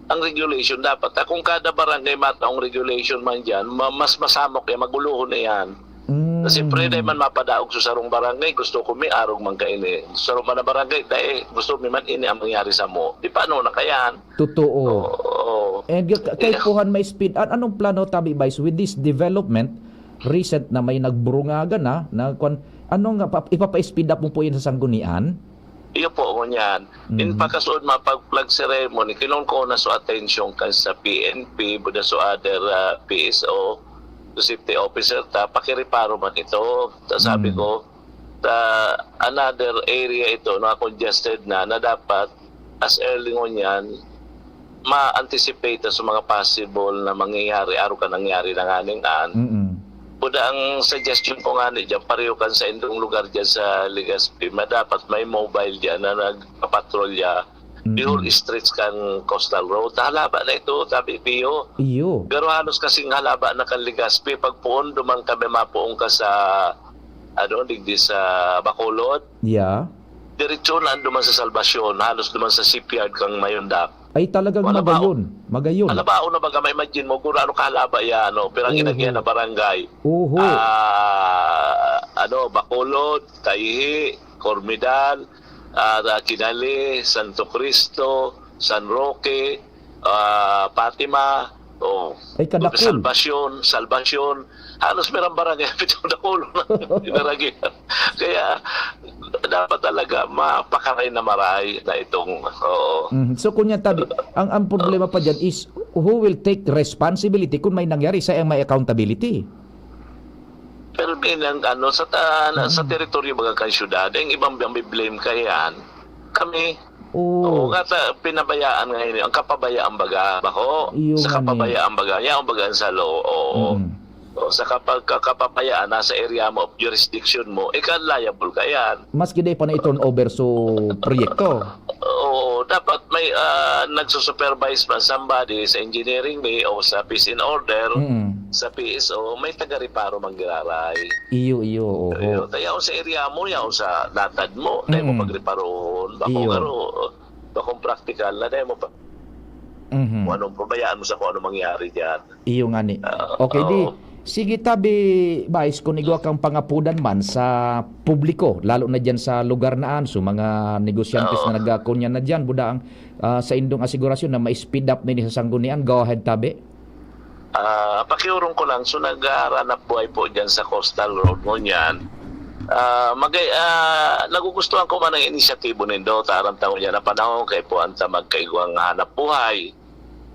ang regulation dapat, ah, kung kada barangay mataong regulation man dyan, ma-, mas masamok yan, maguluhon na yan. Mm. Kasi pwede man mapadaog sa sarong barangay, gusto ko may arog man kaini. Sa sarong man na barangay, dai, gusto mi man ini ang mangyari sa mo. Di paano na kayan? Totoo. Oo. And y-, ka-, Yeah. kaipuhan may speed. An-, anong plano, Tabi Vice, with this development, recent na may nagburungagan na, na kwan, ano nga, pa-, ipapa-speed up mo po yan sa sanggunian? Iyo po, ngunyan. In Mm. pagkasuod, mga pag-flag ceremony, kinunko na so atensyon kan sa P N P, buda so other, ah, P S O, so safety officer ta, pakireparo man ito. Ta, sabi Mm. ko, ta, another area ito na congested na, na dapat as early ngunyan, ma-anticipate sa mga possible na mangyayari, arog kan nangyari na nga ning an. Mm. Buda ang suggestion ko nga ni dyan, pareho kan sa indong lugar dyan sa Legazpi, ma-, dapat may mobile dyan na nagpapatrolya the whole Mm. stretch kan Coastal Road. Halaba na ito, sabi Pio. Iyo. Pero halos kasing halaba na kan Legazpi, pag puon, duman kami mapuong ka sa, ano, digdi sa Bacolod. Yeah. Diretso na duman sa Salvacion, halos duman sa shipyard kang Mayundap. Ay, talagang Wala ba? magayon. Magayon. Wala ba? Una baga, ma-imagine mo, gurano kahalaba yan, no? Pirang Oho. inagyan na barangay. Oho. Ah, ano, Bacolod, Taihi, Cormidal, ah, Kinali, Santo Cristo, San Roque, ah, Fatima, oh, Ay, kadakol. Salvacion, Salvacion. Halos merang barangay, pitong dakol na inaragi. Kaya, dapat talaga mapakaray na maray na itong, oo. Mhm. So, kunya, Tabi, ang, ang problema pa dyan is, who will take responsibility kung may nangyari? Siya ang may accountability. Pero bilang, ano, sa ta-, na, sa Mm. teritoryo baga kan syudad, ang ibang, ang blame kaya yan, kami. Oo. Oo, nga ta-, pinabayaan nga yun, ang kapabayaan baga, bako? Iyo Sa nga ni. kapabayaan baga, yaon baga ang salo, oo. Mm. O, sa kapag ka-, kapabayaan, nasa area mo of jurisdiction mo, ikaw liable ka yan. Maski di pa na i-turn over so proyekto. Oo, dapat may, ah, nagsusupervise man somebody sa engineering mi o sa peace and order, Mm. sa P S O, may taga-reparo man giraray. Iyo, iyo, oho. Iyo, ta yaon sa area mo, yaon sa latad mo, dai mo Mm. pagreparohon. Bako Iyo. garo, bakong praktikal na, dai mo pa, Mhm. kung anong pabayaan mo sa kung anong mangyari diyan. Iyo nga ni. Ah, Okay, di, oo. sige, Tabi, Vice, kung igwa kang pangapodan man sa publiko, lalo na diyan sa lugar na an, so mga negosyantes Oo. na nagkakunyan na diyan, buda ang, ah, sa indong asigurasyon na ma-speed up nini sa sanggunian, go ahead, Tabi. Ah, pakiurong ko lang, so nag-aaranap buhay po diyan sa Coastal Road ngunyan. Ah, magay-, ah, nagugustuhan ko man ang inisyatibo nindo, ta aram ta ngunyan na panahon, kay puan ta magkaigwang hanap buhay.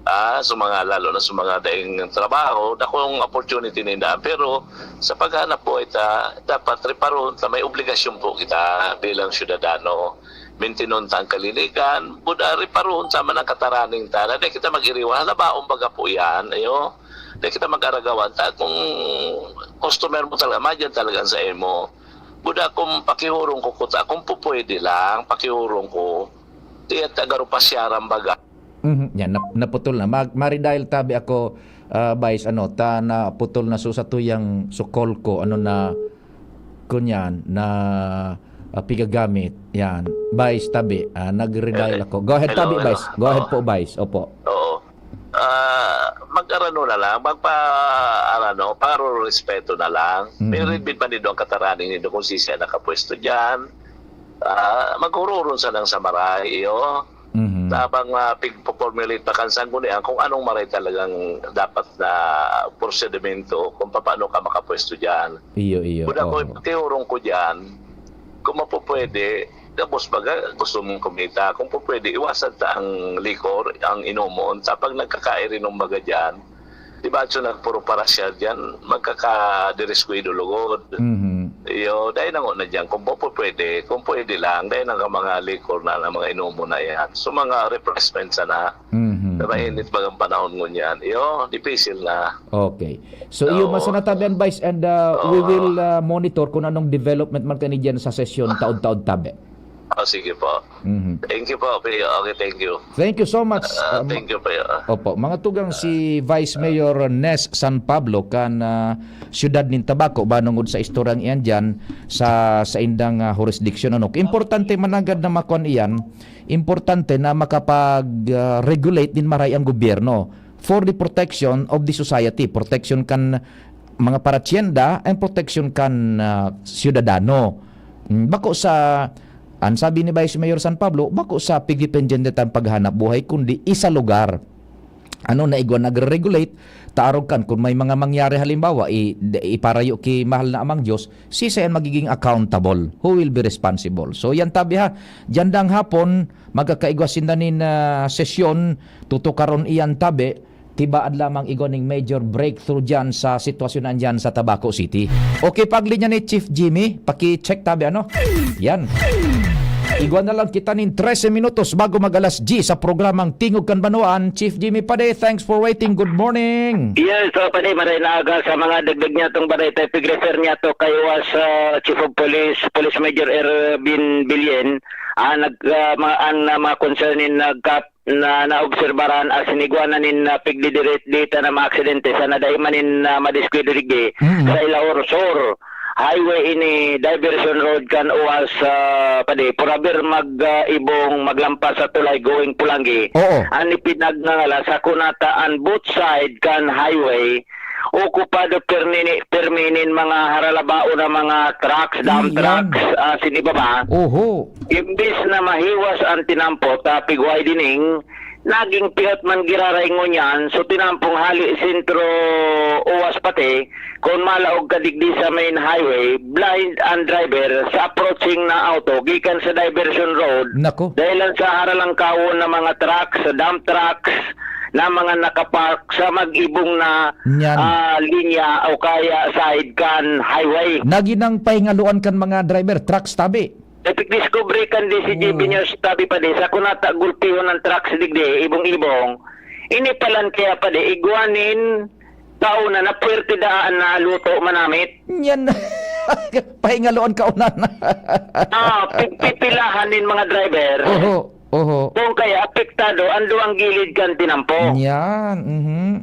Ah, sa mga, lalo na sa mga daing trabaho, dakong opportunity ninda. Pero sa paghanap buhay ta, dapat reparohon ta, may obligasyon po kita bilang syudadano. Mintinon ta ang kalinigan, buda reparohon ta man ang kataraning ta. Na di kita mag-iriwan. Halabaon baga po yan, ayo. Di kita mag-aragawan ta. Kung customer mo talaga, madyan talaga sa imo. Buda kung pakihurong ko kuta, kung pupwede lang, pakihurong ko. Tiyan ta garo pasyaran baga. Mhm, yan, nap-, naputol na. Mag-, maridahil tabi ako, ah, Vice, ano, ta naputol na so sa tuyang sukol ko, ano na, kunyan, na, ah, pigagamit. Yan. Vice, tabi, ah, nagridahil Eh, ako. Go ahead, hello, tabi, hello. Vice. Go ahead Oo. po, Vice. Opo. Oo. Ah, mag-arano na lang, magpa-, arano, paro-respeto na lang. Mhm. May ridbid pa nindo ang kataraning nindo kung sisya nakapwesto dyan. Ah, maghuroron sa nang sa maray, iyo. Mhm. Tabang, ah, pigpo-formulate pa kan sanggunian kung anong maray talagang dapat na prosedimento, kung papaano ka makapwesto diyan. Iyo, iyo, Kung ako, oo. Tiurong ko diyan, kung mapupwede, gabos baga, gusto mong kumita. Kung pupwede, iwasan ta ang liquor, ang inomon. Sa pag nagkakairinom baga diyan, di ba, so nagpuro parasya diyan, magkakadiriskuido lugod. Mhm. Iyo, dahil nango na diyan, kung po, po pwede, kung pwede lang, dahil nang mga liquor na, ng mga inomon na yan. So, mga refreshment sana, Mhm. na mainit bagang panahon ngunyan. Iyo, dipisil na. Okay. So, iyo, Oo. Mas natabi ang Vice, and, uh, we Oo. will, uh, monitor kung anong development man kani diyan sa sesyon taon-taon tabi. Oh, sige po. Mhm. Thank you po, Pio. Okay, thank you. Thank you so much, Ah, uh, ma- thank you, Pio. Opo, mga tugang si Vice Mayor Nes San Pablo kan, ah, siyudad nin Tabaco, banungod sa istoryang iyan diyan sa, sa indang, ah, jurisdiction, ano. Importante managad na makuan iyan, importante na makapag, ah, regulate din maray ang gobyerno for the protection of the society, protection kan mga paratyenda and protection kan, ah, siyudadano. Mm, bako sa, an sabi ni Vice Mayor San Pablo, bako sa pigdependendetan paghanap buhay, kundi isa lugar. Ano na igwa nagre-regulate, taarog kan kun may mga mangyari halimbawa, i-, de-, iparayo ki mahal na Amang Diyos, sisay an magiging accountable? Who will be responsible? So, yan tabi ha, diyan dang hapon, magkakaigwa sinda nin, ah, sesyon, tutukaron iyan tabi, tibaad lamang igwa ning major breakthrough diyan sa sitwasyon na diyan sa Tabaco City. Okay, paglinya ni Chief Jimmy, paki-check tabi, ano? Yan. Igwa na lang kita nin trese minutos bago mag-alas diyes sa programang Tingog kan Banwaan. Chief Jimmy Pade, thanks for waiting. Good morning. Yes, uh, Pade, maray na aga sa mga dagdag niya tong balita. Pig-refer niya to kay was, uh, Chief of Police, Police Major Ervin Bilyen. Ah, nag, ah, mga, ang, ah, mga concern in nagkap-, na naobserbaran asin igwa na nin, ah, pigdidirit-dita na mga aksidente sana dai man nin, ah, madiskuido digdi Mm. sa Ilahor Sur Highway ini, diversion road kan uwas, ah, padi, purabir mag, ah, Ibong, maglampas sa tulay going Pulangi. Oo. An ipinagngangalas, sa kunata an both side kan highway, okupado pirmi-, pirmi nin mga haralabaon na mga trucks, dump Iyan. trucks, ah, sin iba pa. Oho. Imbis na mahiwas an tinampo ta pigway dining, naging piot man giraray ngunyan, so tinampong hali sentro uwas pati, kun malaog ka digdi sa main highway, blind an driver sa approaching na auto gikan sa diversion road. Nako. Dahilan sa haralangkawon na mga trucks, dump trucks, na mga nakapark sa mag-ibong na, Nyan. ah, linya o kaya side kan highway. Nagin ang pahingaloan kan mga driver, trucks tabi. Epikdiskubre kan D C G B Oo. News tabi padi, sa kunata gulpihon ang trucks digdi, ibong-ibong. Ini palan kaya padi, igwa nin kauna na puwerte daan na luto manamit. Nyan. Pahingaloan ka unan. Ah, pigpipilahan nin mga driver. Oho, oho. Kung kaya apektado ang duwang gilid kan tinampo. Nyan, mhm.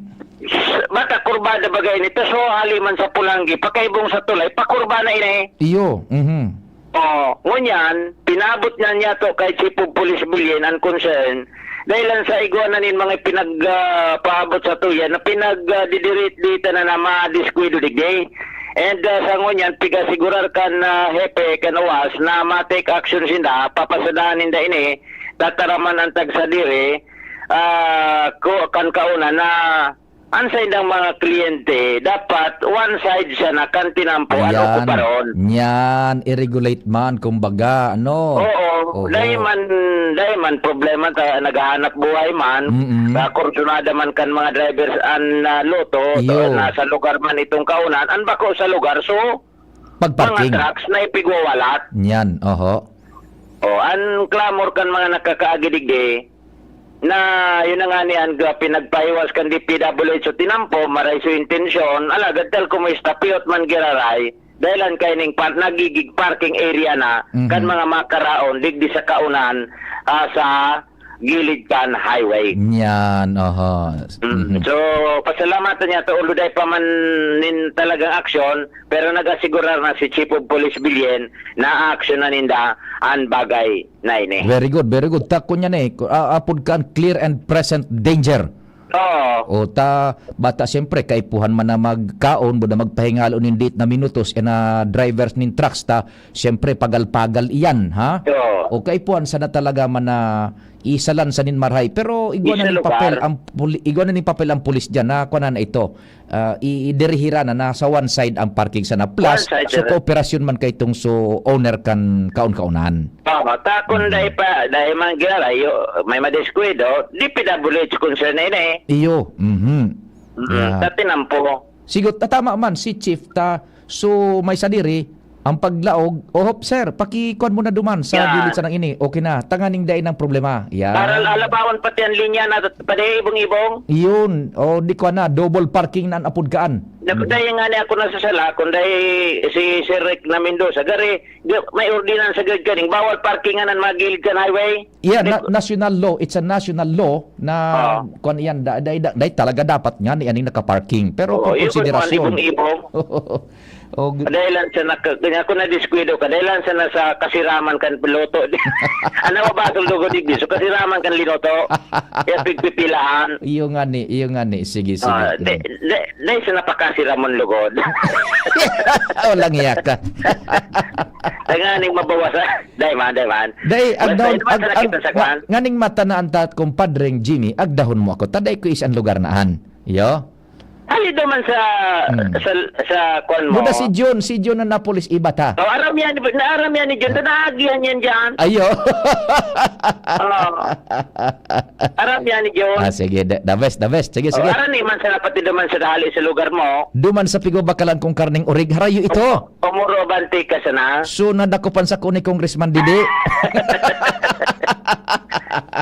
S-, bata kurbada bagay nito. So, hali man sa Pulanggi, pakaibong sa tulay, pakurba na ini. Iyo, mhm. Oh, ngunyan, pinabot na niya to kay Chief of Police Bulyen ang concern. Dahil lang sa igwa na nin mga pinag, ah, paabot sa tuya na pinag, ah, didirit dita na na madiskuido digdi. And, ah, sa ngunyan, pigasigurar kan, ah, hepe kan uwas na ma-take action sinda, papasadahan ninda ini, tataraman ang tagsadiri, ah, ko, kan kauna na An saindang mga kliyente, dapat one side siya na kan tinampo, ano ko Ayan. pa ron? Nyan, i-regulate man, kumbaga, ano? Oo, Oho. dahil man, dahil man problema ta, naghahanap buhay man, Mm-mm. sa kursunada man kan mga drivers an, ah, loto, Iyo. nasa lugar man itong kaunan, an bako sa lugar, so, Pag-parking. mga trucks na ipigwawalat. Nyan, oho. O, an clamor kan mga nakakaagi digdi, na yun na nga ni an ga-, pinagpahiwas kan D P W H o tinampo, maray so intensyon, alagad tal kumusta, piyot man giraray, dahil an kaining par-, nagigig parking area na, Mhm. kan mga makaraon, digdi sa kaunan, ah, sa gilid kan highway. Nyan, oho. Mm. Mhm. So, pasalamatan niya to, although dai pa man nin talagang aksyon, pero nag-asigurar na si Chief of Police Bilyen na aaksyonan ninda an bagay na ini. Very good, very good. Takon niya ni, ku-, a-, apod kan clear and present danger. Oo. O ta, bata, siyempre, kaipuhan man na magkaon, buda magpahingalo nin date na minutos, e na drivers nin trucks ta, siyempre, pagal-pagal iyan, ha? Oo. O kaipuhan sana talaga man na isalan sa nin marahay. Pero igwa na nin papel ang puli, igwa na nin papel ang pulis diyan na kuan na ito. Ah, i- idirihiran na nasa one side ang parking sana. Plus, One side, so sir. Kooperasyon man kay itong so owner kan kaon-kaonan. Oo, ta kun dai pa, dai man ginalayo, may madiskuido, di pinabulit sa concern na ini. Iyo. Mhm. Mm, Yeah. Sa tinampo. Sigot, tatama man si Chief ta. So, may sadiri, ang paglaog, "Oh, hop, sir, pakikuan mo na duman sa Yeah. gilid sa nang ini." Okay na, tanganing dai nang problema. Yeah. Para alabawan pati ang linya na padaibong-ibong. Iyon. O, di ko na, double parking na ang apod kaan. Naku, dahil nga ni ako nasasala, kung dahil si Sir Rick na Mendoza, gari, di- may ordinansa gud kaning bawal parkingan ang mga gilid kan highway. Yeah, Di- na- national law. It's a national law na Ah. kuan iyan, da, da, da, da, talaga dapat nga ni aning nakaparking. Pero Oo, kung yun, konsiderasyon. kung ibong. O, g- Dahil lang sa nak- kanya ako nadiskuido ka, dahil lang sa nasa kasiraman kan luto. Ano ba ba itong lugo digdi? So kasiraman kan linuto. Kaya pigpipilaan. Iyo nga ni, iyo nga ni. Sige, sige. Ah, di, di, di sa napakasiramon lugod. Walang iya ka. Ay nga, ning mabawasan. Dai man, dai man. Dai, Basta agdahon, yun man ag, sa ag, nakita sa kwan. nga- nganing mata na ang tat, kumpadreng Jimmy, agdahon mo ako. Taday ko is ang lugar na an. Iyo? Ay, ito man sa, Hmm. sa, sa kwan mo. Buda si Jun, si Jun na napulis iba ta. Oh, aram yan, naaram yan ni Jun. Naagihan yan dyan. Ayo. Oo. Aram yan ni Jun. Ah, sige, the, the best, the best. Sige, Oh, sige. aram ni man sa napati naman sa dali sa lugar mo. Duman sa pigobakalan kong karneng orig, harayo ito. Umuro bante ka sana. So, nadakupan sa ni Congressman Didi.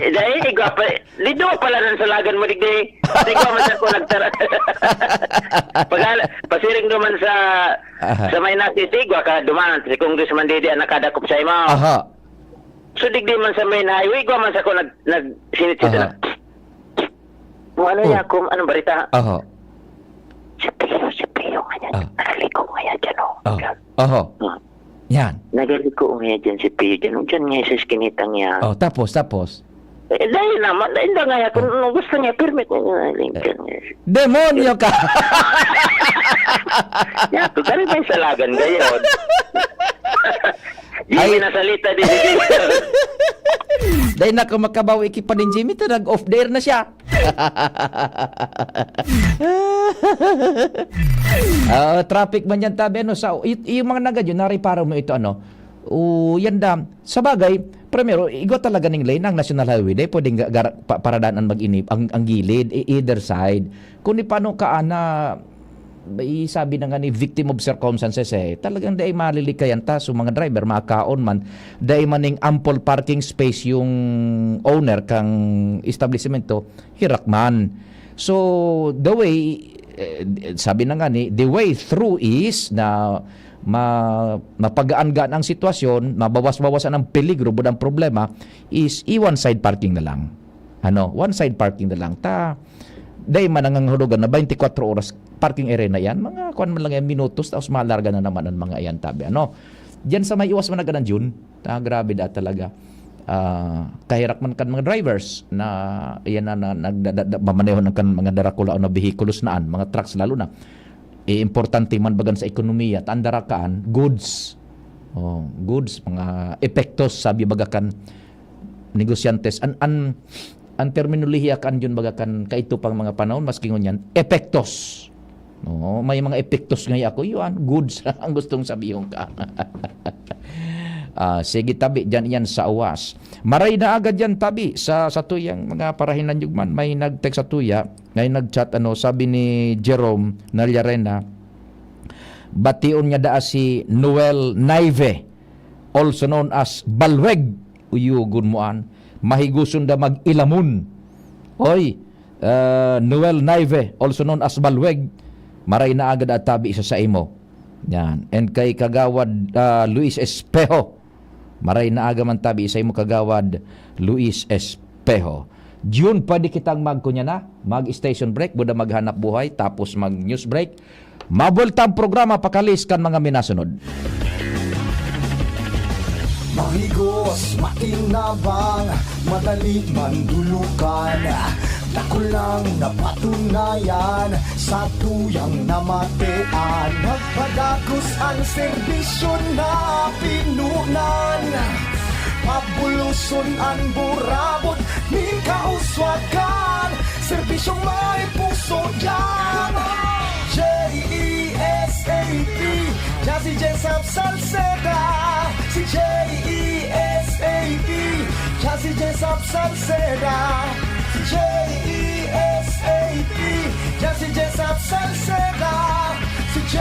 Eh, dahil igwa pa, di doon pala nang salagan mo, digdi. Di ko man sa ko nagtara. Pag, pasiring naman sa, Aha. Sa may nasisigwa ka, duman, si Congressman Didi ang nakadakop sa imo. Aha. So, digdi man sa main highway, igwa man sa ko nag, nag, sinit-sinit Aha. na. Kung ano Oh. niya, kung anong barita? Aha. Si Pio, si Pio nga yan. Ah. Nagaligo nga yan dyan, oh. Oh. Aha. Hmm. Yan. Nagaligo nga yan dyan si Pio dyan. Diyan nga sa skinita niya. Oh, tapos, tapos. Eh, dahil naman, dahil na nga yan. Kung ano gusto niya, permit na niya. Lincoln niya. Demonyo ka! Yan, kung gano'n may salagan ngayon. Jimmy, Ay. Nasalita din si Jimmy. Dahil na ako makabawi ki pa nin Jimmy, ta nag-off the air na siya. Ah, traffic man yan, tabi, ano, sa, y- yung mga nagadyo, nariparo mo ito, ano, o, yan da. Sa bagay, primero, igwa talaga ning lane ang National Highway, dahil pwedeng ga- gar- pa- paradaan mag-inip ang, ang gilid, e- either side. Kung ni paano ka, ana, isabi na nga ni victim of circumstances eh, talagang dai malilikayan ta. So, mga driver, makaon man, dai man ning ample parking space yung owner kang establishmento, hirak man. So, the way, eh, sabi na nga ni, the way through is na ma, mapagaan-gaan ang sitwasyon, mabawas-bawasan ang peligro, budang problema, is i-one side parking na lang. Ano, one side parking na lang. Ta, dai man nangangahulugan na twenty-four oras parking area na yan. Mga kuwan man lang yan, minutos, tapos malarga na naman ang mga yan, tabi. Ano, diyan sa may iwas man na ganun, Jun. Ta, grabe da talaga. Ah, kahirak man kan mga drivers na, yan na, na, nagdadada, mamanehon ang kan mga darakulaon na behikulos naan, mga trucks lalo na. Eh, importante man bagan sa ekonomiya, ta an darakaan, goods. Oh, goods, mga epektos, sabi baga kan negosyantes. An, an, an terminolohiya kan yun baga kan kaito pang mga panahon, maski ngunyan, epektos. No, may mga epektos nga ako, yun, goods ang gustong sabihon ka. Ah, sige, tabi, dyan yan sa awas. Maray na agad yan, tabi, sa, sa tuyang mga parahinanyog man. May nag-text sa tuya, may nag-chat, ano, sabi ni Jerome Nallarena, bation niya daa si Noel Naive, also known as Balweg, uyugon mo an, mahigoson da mag-ilamon. Oy, ah, Noel Naive, also known as Balweg, maray na agad at tabi sa saimo. Yan. And kay Kagawad, ah, Luis Espejo, maray na aga man tabi sa imo, Kagawad Luis Espejo. Jun, pwede kitang mag, kunya na, mag-station break, buda maghanap buhay, tapos mag-news break. Mabulta ang programa, pakalis kan mga minasunod. Mahigos, makinabang, madali mandulukan. Dakulang napatunayan sa tuyang namatean. Nagpadagos an serbisyo na pinunan. Pabuloson an burabot nin kauswagan. Serbisyong may puso yan. J E S A P, yan si Jesap Salceda. Si J E S A P, yan si Jesap Salceda. Si J E S A P, yan si Jesap Salceda. Si J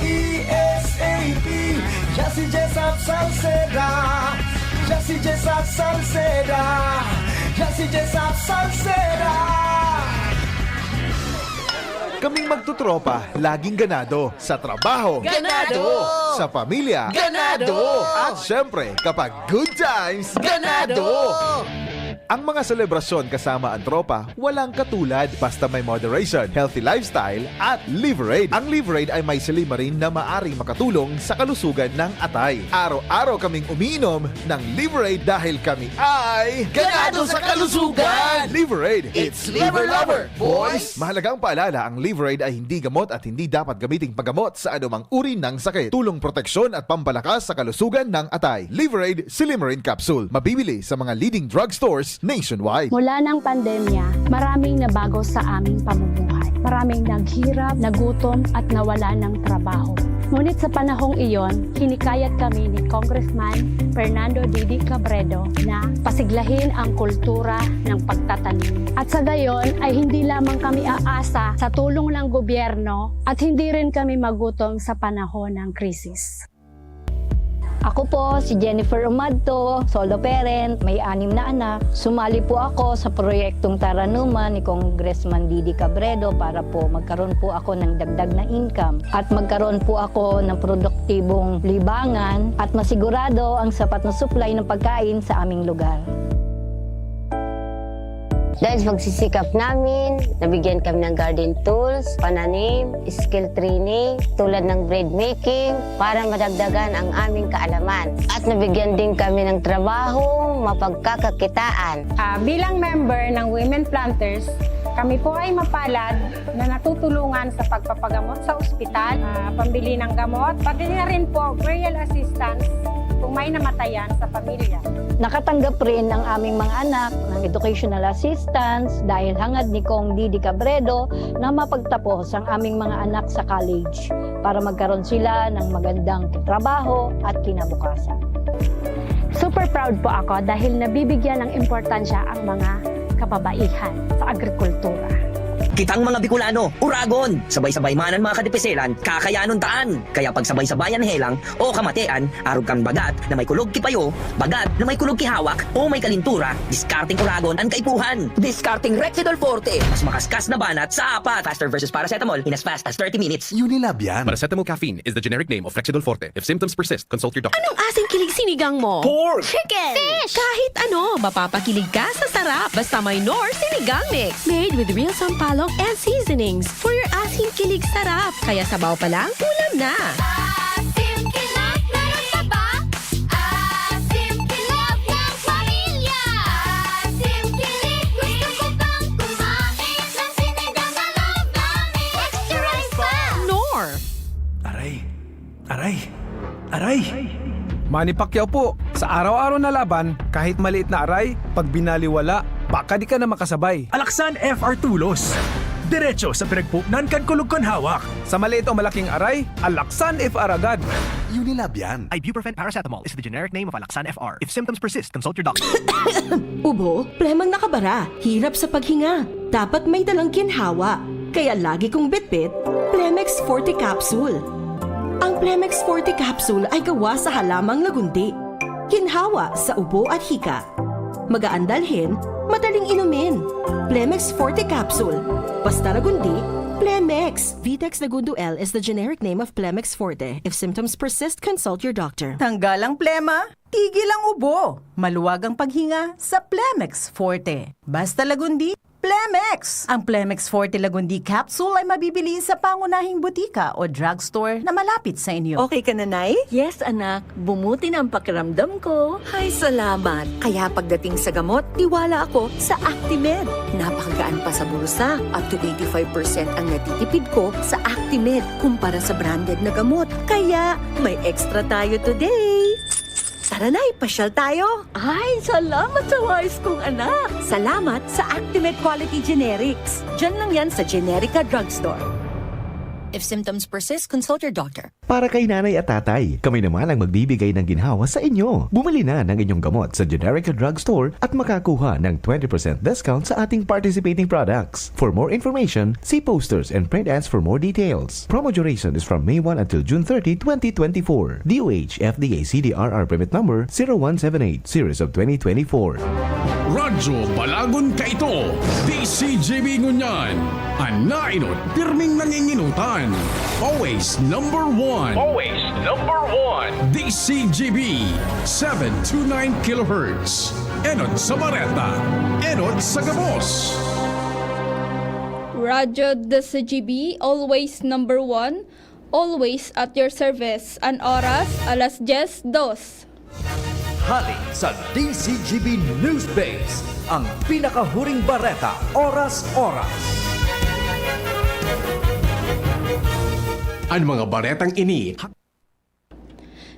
E S A P, yan si Jesap Salceda. Yan si Jesap Salceda. Yan si Jesap Salceda. Kaming magtutropa, laging ganado. Sa trabaho. Ganado! Sa pamilya. Ganado! At syempre, kapag good times. Ganado! Ang mga selebrasyon kasama ang tropa, walang katulad basta may moderation, healthy lifestyle, at Liverade. Ang Liverade ay may silymarin na maaring makatulong sa kalusugan ng atay. Araw-araw kaming umiinom ng Liverade dahil kami ay Ganado sa kalusugan! Liverade! It's Liver Lover, boys! Mahalagang paalala, ang Liverade ay hindi gamot at hindi dapat gamiting paggamot sa anumang uri ng sakit. Tulong proteksyon at pampalakas sa kalusugan ng atay. Liverade Silymarin Capsule. Mabibili sa mga leading drugstores nationwide. Mula ng pandemya, maraming nabago sa aming pamumuhay. Maraming naghirap, nagutom at nawala ng trabaho. Ngunit sa panahong iyon, hinikayat kami ni Congressman Fernando Didi Cabredo na pasiglahin ang kultura ng pagtatanim. At sa gayon ay hindi lamang kami aasa sa tulong ng gobyerno at hindi rin kami magutom sa panahon ng krisis. Ako po si Jennifer Umadto, solo parent, may anim na anak. Sumali po ako sa proyektong Taranuman ni Congressman Didi Cabredo para po magkaroon po ako ng dagdag na income at magkaroon po ako ng produktibong libangan at masigurado ang sapat na supply ng pagkain sa aming lugar. Dahil sa pagsisikap namin, nabigyan kami ng garden tools, pananim, skill training, tulad ng bread making, para madagdagan ang aming kaalaman. At nabigyan din kami ng trabaho, mapagkakakitaan. Ah, bilang member ng Women Planters, kami po ay mapalad na natutulungan sa pagpapagamot sa ospital, ah, pambili ng gamot, pati na rin po burial assistance kung may namatayan sa pamilya. Nakatanggap rin ang aming mga anak ng educational assistance dahil hangad ni Cong Didi Cabredo na mapagtapos ang aming mga anak sa college para magkaroon sila ng magandang trabaho at kinabukasan. Super proud po ako dahil nabibigyan ng importansya ang mga kababaihan sa agrikultura. Kitang mga Bicolano, uragon! Sabay-sabay man an mga kadipiselan, kakayanon taan! Kaya pagsabay-sabayan helang o kamatean, arog kan bagat na may kulog ki payo, bagat na may kulog ki hawak, o may kalintura, diskarteng uragon an kaipuhan! Diskarteng Rexidol Forte! Mas makaskas na banat sa apat! Faster versus paracetamol in as fast as thirty minutes! Unilab yan. Paracetamol caffeine is the generic name of Rexidol Forte. If symptoms persist, consult your doctor. Anong asing kilig sinigang mo? Pork! Chicken! Fish! Kahit ano, mapapakilig ka sa sarap. Basta may Knorr Sinigang Mix. Made with real sampalok and seasonings. For your asing kilig sarap. Kaya sabaw pa lang, ulam na. Asim kilig, meron ka ba? Asim kilig ng pamilya. Asim kilig, gusto ko pang kumain ng sinigang na loob namin. Extra rice pa! Knorr! Aray! Aray! Aray! Manny Pacquiao po, sa araw-araw na laban, kahit maliit na aray, pag binaliwala, baka di ka na makasabay. Alaksan F R Tulos. Diretso sa pinagpuknan kan kulog kan hawak. Sa maliit o malaking aray, Alaksan F R agad. Unilab yan. Ibuprofen paracetamol is the generic name of Alaxan F R. If symptoms persist, consult your doctor. Ubo, plemang nakabara, hirap sa paghinga. Dapat may dalang ginhawa. Kaya lagi kong bitbit, Plemex Forte Capsule. Ang Plemex Forte Capsule ay gawa sa halamang lagundi. Ginhawa sa ubo at hika. Magaan dalhin, madaling inumin. Plemex Forte Capsule. Basta lagundi, Plemex. Vitex Lagundo L is the generic name of Plemex Forte. If symptoms persist, consult your doctor. Tanggal ang plema, tigil ang ubo, maluwag ang paghinga sa Plemex Forte. Basta lagundi, Plemex! Ang Plemex Forte Lagundi Capsule ay mabibili sa pangunahing butika o drugstore na malapit sa inyo. Okay ka na, Nay? Yes, anak. Bumuti na ang pakiramdam ko. Ay, salamat. Kaya pagdating sa gamot, tiwala ako sa Actimed. Napakagaan pa sa bulsa. Up to eighty-five percent ang natitipid ko sa Actimed kumpara sa branded na gamot. Kaya may extra tayo today. Tara na, ipasyal tayo. Ay, salamat sa wais kong anak. Salamat sa Actimed Quality Generics. Diyan lang yan sa Generica Drugstore. If symptoms persist, consult your doctor. Para kay nanay at tatay, kami naman ang magbibigay ng ginhawa sa inyo. Bumili na ng inyong gamot sa Generica Drugstore at makakuha ng twenty percent discount sa ating participating products. For more information, see posters and print ads for more details. Promo duration is from May one until June thirty, twenty twenty-four. D O H F D A C D R R permit number zero one seven eight, series of twenty twenty-four. Radyo Balagon Kaito, D C G B Ngunyan. An nainot, pirming nanginginutan. Always number one. Always number one. D C G B, seven two nine kilohertz. Enot sa bareta, enot sa gabos. Radyo D C G B, always number one, always at your service. An oras, alas dyes dos. Hali sa D C G B News Base, ang pinakahuring bareta, oras-oras. An mga baretang ini.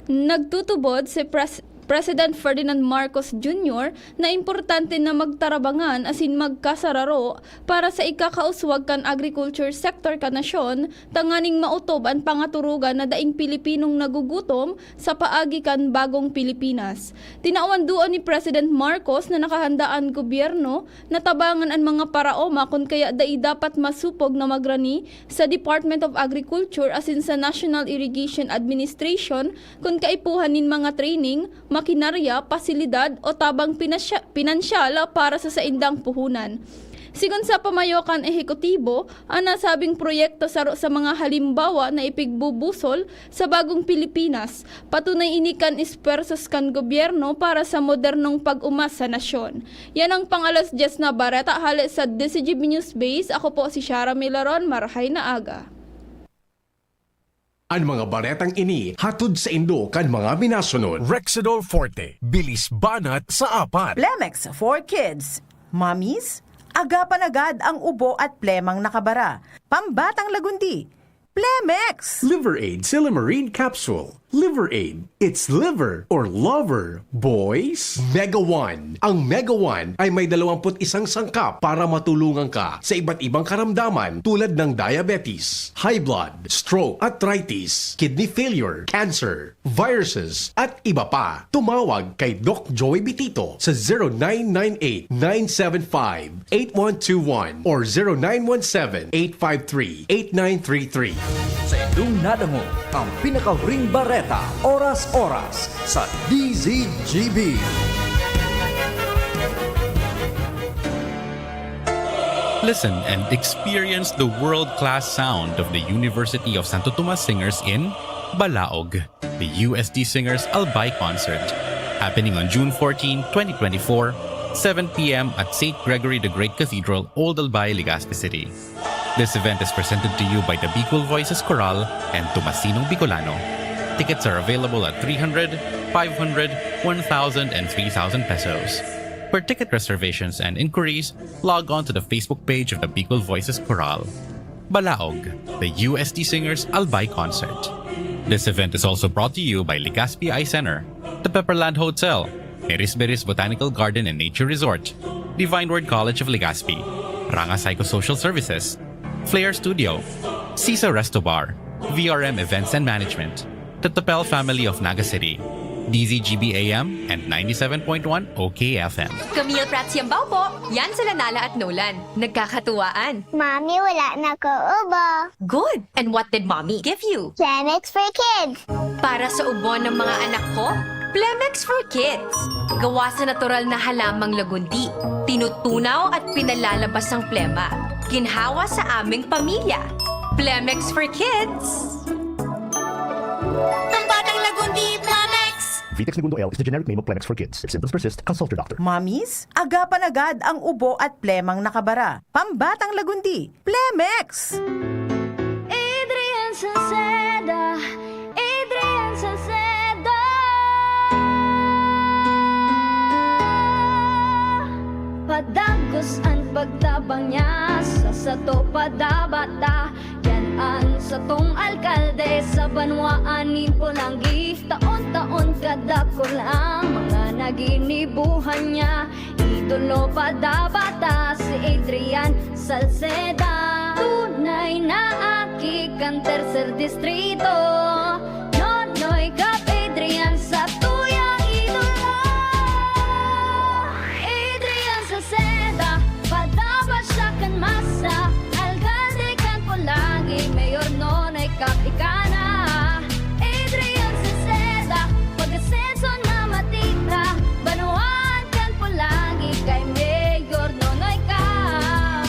Nagtutubod si Pres-, President Ferdinand Marcos Junior na importante na magtarabangan asin magkasararo para sa ikakauswag kan agriculture sector kan nasyon, tanganing maotob an pangaturugan na daing Pilipinong nagugutom sa paagi kan bagong Pilipinas. Tinawan duon ni President Marcos na nakahanda an gobyerno na tabangan an mga paraoma kun kaya dai dapat masupog na magrani sa Department of Agriculture asin sa National Irrigation Administration kun kaipuhan nin mga training, makinarya, pasilidad o tabang pinasya-, pinansyal para sa saindang puhunan. Sigon sa pamayo kan ehekutibo, an nasabing proyekto saro sa mga halimbawa na ipigbubusol sa bagong Pilipinas. Patunay ini kan espuwersos kan gobyerno para sa modernong pag-uma sa nasyon. Yan ang pang-alas dyes na bareta hale sa D C G B News Base. Ako po si Shara Milaron. Marahay na aga. An mga baretang ini hatod saindo kan mga minasunod. Rexidol Forte, bilis banat sa apat. Plemex for Kids. Mommies, agapan agad ang ubo at plemang nakabara. Pambatang lagundi, Plemex! Liver Aid Silymarin Capsule. Liver Aid. It's liver or lover, boys. Mega One. Ang Mega One ay may dalawampu't isang sangkap para matulungan ka sa iba't ibang karamdaman tulad ng diabetes, high blood, stroke, arthritis, kidney failure, cancer, viruses, at iba pa. Tumawag kay Doc Joey Bitito sa zero nine nine eight, nine seven five, eight one two one or zero nine one seven, eight five three, eight nine three three. Sa inyong nadangog ang pinakahuring bareta, oras-oras, sa D Z G B. Listen and experience the world-class sound of the University of Santo Tomas Singers in Balaog, the U S T Singers Albay Concert, happening on June fourteen, twenty twenty-four, seven p m at Saint Gregory the Great Cathedral, Old Albay, Legazpi City. This event is presented to you by the Bicol Voices Chorale and Tomasinong Bicolano. Tickets are available at three hundred, five hundred, one thousand, and three thousand pesos. For ticket reservations and inquiries, log on to the Facebook page of the Bicol Voices Chorale. Balaog, the U S T Singers Albay Concert. This event is also brought to you by Legazpi Eye Center, the Pepperland Hotel, Beris Beris Botanical Garden and Nature Resort, Divine Word College of Legazpi, Ranga Psychosocial Services, Flair Studio, Sisa Resto Bar, V R M Events and Management, the Tapel family of Naga City, D Z G B A M and ninety-seven point one O K F M. Camille Prats Yambao po. Yan sila Nala at Nolan. Nagkakatuwaan. Mami, wala na ko ubo. Good. And what did Mommy give you? Plemex for Kids. Para sa ubo ng mga anak ko, Plemex for Kids. Gawa sa natural na halamang lagundi. Tinutunaw at pinalalabas ang plema. Ginhawa sa aming pamilya. Plemex for Kids. Ang batang lagundi, Plemex. Vitex Negundo L is the generic name of Plemex for kids. If symptoms persist, consult your doctor. Mamis, agapan agad ang ubo at plemang nakabara. Pambatang lagundi, Plemex! Adrian Salceda, Adrian Salceda. Padagos an pagtabang niya sa sato padabata. Yan an satong alkalde sa banwaan nin Polangi. Taon-taon kadakul ang mga naginibuhan niya. Idolo padabata si Adrian Salceda. Tunay na aki kan tercer distrito. Nonoy Cap Adrian sa tuyang idolo. Adrian Salceda, padaba siya kan masa. Alkalde kan Polangi, Mayor Nonoy Cap ika na. Adrian Salceda, pag-asenso na matira. Banwaan kan Polangi, kay Mayor Nonoy Cap.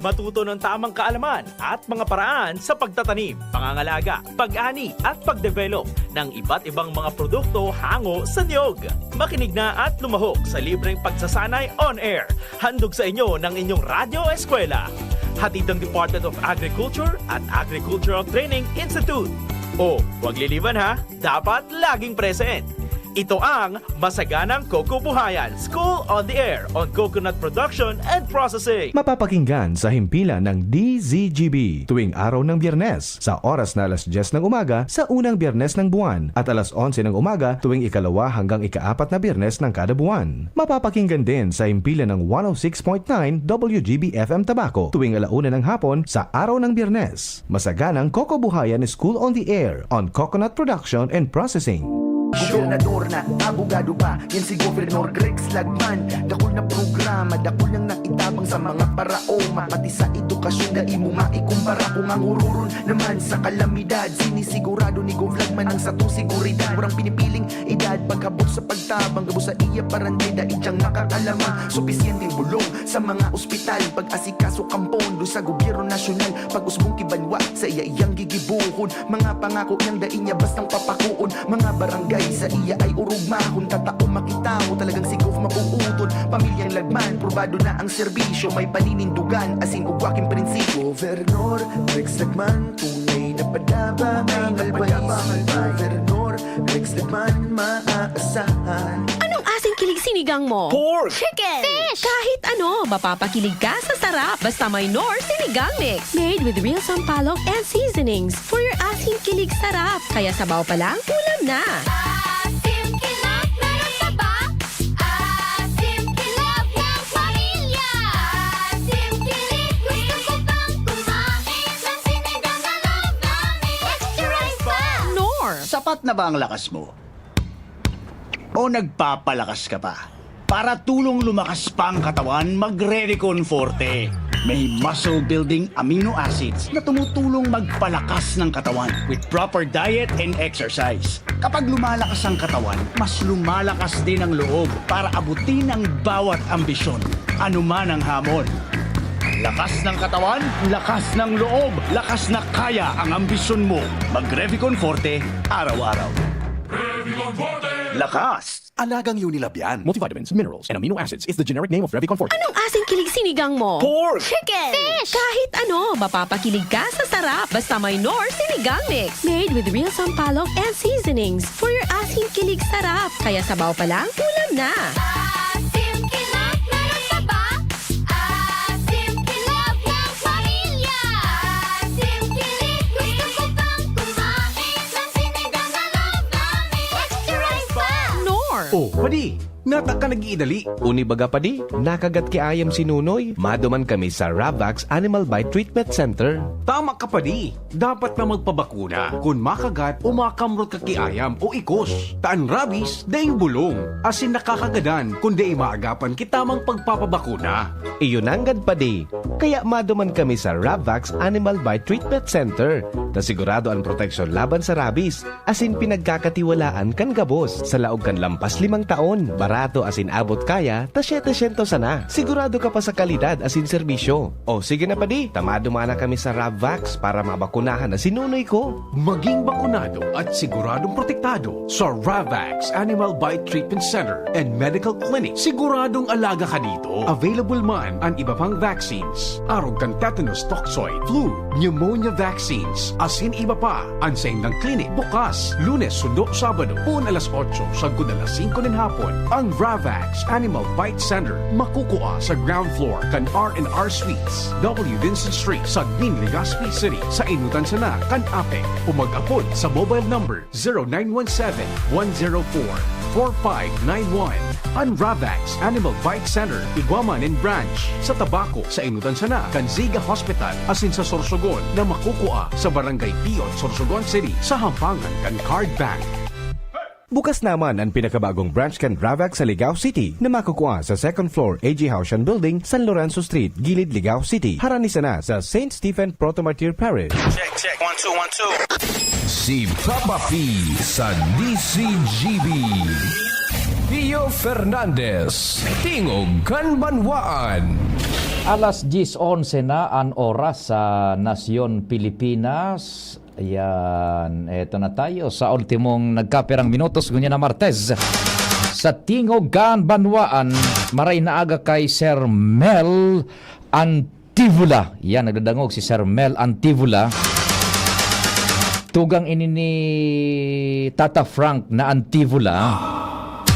Matuto ng tamang kaalaman at mga paraan sa pagtatanim, pangangalaga, pag-ani at pagdevelop ng iba't ibang mga produkto hango sa niyog. Makinig na at lumahok sa libreng pagsasanay on air. Handog sa inyo ng inyong Radyo Eskwela. Hatid ng Department of Agriculture at Agricultural Training Institute. O, huwag liliwan ha, dapat laging present. Ito ang Masaganang Coco Buhayan, School on the Air on Coconut Production and Processing. Mapapakinggan sa himpilan ng D Z G B tuwing araw ng Biyernes, sa oras na alas dyes ng umaga sa unang Biyernes ng buwan at alas onse ng umaga tuwing ikalawa hanggang ikaapat na Biyernes ng kada buwan. Mapapakinggan din sa himpilan ng one oh six point nine W G B F M Tabaco tuwing alauna ng hapon sa araw ng Biyernes. Masaganang Coco Buhayan School on the Air on Coconut Production and Processing. Gobernador na, abogado pa, yan si Governor Greg Slagman. Dakul na programa, dakul nang naitabang sa mga paraoma. Pati sa edukasyon, dai mo maikumpara. Kung ang hururon naman sa kalamidad, sinisigurado ni Gov Lagman ang satong seguridad. Walang pinipiling edad, pagkabot sa pagtabang, gabos sa iya parante, dai diyang makakalama. Supisyenteng bulong sa mga ospital, pag-asikaso kan pondo sa gobyerno nasyonal, pag-usbong ki banwa sa iya iyang gigibohon. Mga pangako niyang dai niya bastang papakoon. Mga barangay sa iya ay orog mahon. Tatao makita mo talagang si Gov mabuuton. Pamilyang Lagman, probado na ang serbisyo. May paninindugan, asin ugwa king prinsipyo. Governor Rex Lagman, tunay na padaba, may nalways. Governor Rex Lagman, maaasahan. Anong asing kilig sinigang mo? Pork! Chicken! Fish! Kahit ano, mapapakilig ka sa sarap. Basta may Knorr Sinigang Mix. Made with real sampalok and seasonings. For your asing kilig sarap. Kaya sabaw pa lang, ulam na. Asim kilog, meron ka ba? Asim kilog ng pamilya. Asim kilog, gusto ko pang kumain ng sinigang na loob namin. Extra rice pa! Knorr! Sapat na ba ang lakas mo? O nagpapalakas ka pa? Para tulong lumakas pa ang katawan, mag-Revicon Forte. May muscle-building amino acids na tumutulong magpalakas ng katawan with proper diet and exercise. Kapag lumalakas ang katawan, mas lumalakas din ang loob para abutin ang bawat ambisyon, anuman ang hamon. Lakas ng katawan, lakas ng loob, lakas na kaya ang ambisyon mo. Mag-Revicon Forte, araw-araw. Lakas! Alagang Unilab yan. Multivitamins, minerals, and amino acids is the generic name of Revicon Forte. Anong asing kilig sinigang mo? Pork! Chicken! Fish! Kahit ano, mapapakilig ka sa sarap. Basta may Knorr Sinigang Mix. Made with real sampalok and seasonings. For your asing kilig sarap. Kaya sabaw pa lang, ulam na. Asim kilog, meron ka ba? Asim kilog ng pamilya. Asim kilog, gusto ko pang kumain ng sinigang na loob namin. Extra rice pa! Knorr! Oh, padi, nata ka nag-iidali. Uni baga padi, nakagat ki ayam si Nunoy. Maduman kami sa Ravax Animal Bite Treatment Center. Tama ka padi, dapat na magpabakuna kun makagat o makamrot ka ki ayam o ikos. Ta an rabies, daing bulong, asin nakakagadan kun dai maagapan ki tamang pagpapabakuna. Iyo nanggad padi. Kaya maduman kami sa Ravax Animal Bite Treatment Center. Ta sigurado an proteksyon laban sa rabies, asin pinagkakatiwalaan kan gabos. Sa laog kan lampas limang taon. Barato asin abot kaya, ta siyete syentos sana. Sigurado ka pa sa kalidad asin serbisyo. O sige na padi, tama dumana kami sa Ravvax para mabakunahan na si nunoy ko. Maging bakunado at siguradong protektado sa Ravax Animal Bite Treatment Center and Medical Clinic. Siguradong alaga ka dito. Available man ang iba pang vaccines, arog kan tetanus toxoid, flu, pneumonia vaccines, asin iba pa. An saindang klinik bukas Lunes sundo Sabado, poon alas otso sagkod alas singko nin hapon. Ang Ravax Animal Bite Center makukua sa ground floor kan R and R Suites, W Vincent Street, Sagmin, Legazpi City, sa enotan sana kan APEC, o mag-apod sa mobile number zero nine one seven, one zero four, four five nine one. An Ravax Animal Bite Center, igwa man nin branch sa Tabaco, sa enotan sana kan Ziga Hospital, asin sa Sorsogon na makukua sa Barangay Pion, Sorsogon City, sa hampangan kan Card Bank. Bukas naman an pinakabagong branch kan Ravax sa Ligao City na makukua sa second floor A G Haushan Building, San Lorenzo Street, Gilid, Ligao City. Harani sana sa Saint Stephen Proto-Martyr Parish. Check, check. One, two, one, two. Si Papa P sa D C G B. Pio Fernandez, Tingog kan Banwaan. Alas diyes onse na an oras sa nasyon Pilipinas. Ayan, eto na tayo sa ultimong nagkapirang minutos ngunyan na Martes. Sa Tingog kan Banwaan, maray na aga kay Sir Mel Antivula. Yan, nagdadangog si Sir Mel Antivula. Tugang ini ni Tata Frank na Antivula.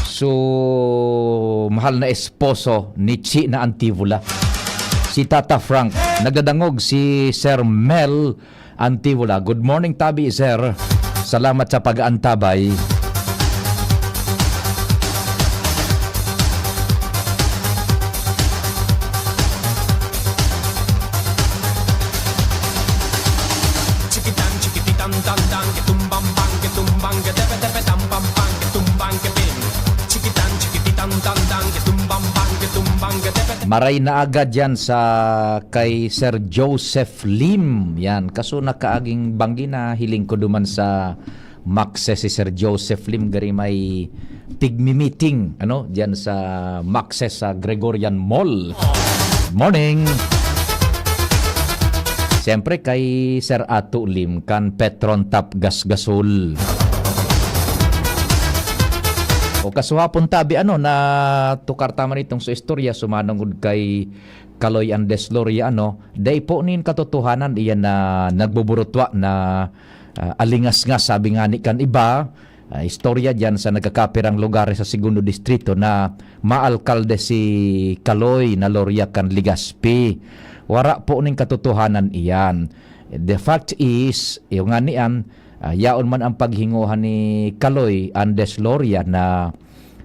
So, mahal na esposo ni Chi na Antivula. Si Tata Frank, nagdadangog si Sir Mel Antivula. Good morning, tabi, sir. Salamat sa pag-aantabay. Chikitan, chikititan, tan, tan, kitumbang, bang, kitumbang, katepe, tepe, tam, pam, pang, kitumbang, kapin. Chikitan, chikititan, tan, tan, kitumbang, bang, kitumbang, katepe, tepe. Maray na aga dyan sa kay Sir Joseph Lim. Yan, kaso nakaaging banggi na hiling ko duman sa Maxes si Sir Joseph Lim, gari may pigmi-meeting, ano, diyan sa Maxes sa Gregorian Mall. Morning! Siyempre, kay Sir Ato Lim, kan Petron Tap Gasgasol. O kasuhapon tabi, ano, na tukar ta man itong sa istorya, sumanungod kay Kaloy Andes Loria, ano, dai po nin katotohanan iyan na nagbuburutwa na ah, alingasngas, sabi nga ni kan iba, ah, istorya diyan sa nagkakapirang lugares sa Segundo Distrito na maalkalde si Kaloy na Loria kan Legazpi. Wara po ning katotohanan iyan. The fact is, iyo nga niyan, ah, yaon man ang paghinguhan ni Kaloy Andes Loria na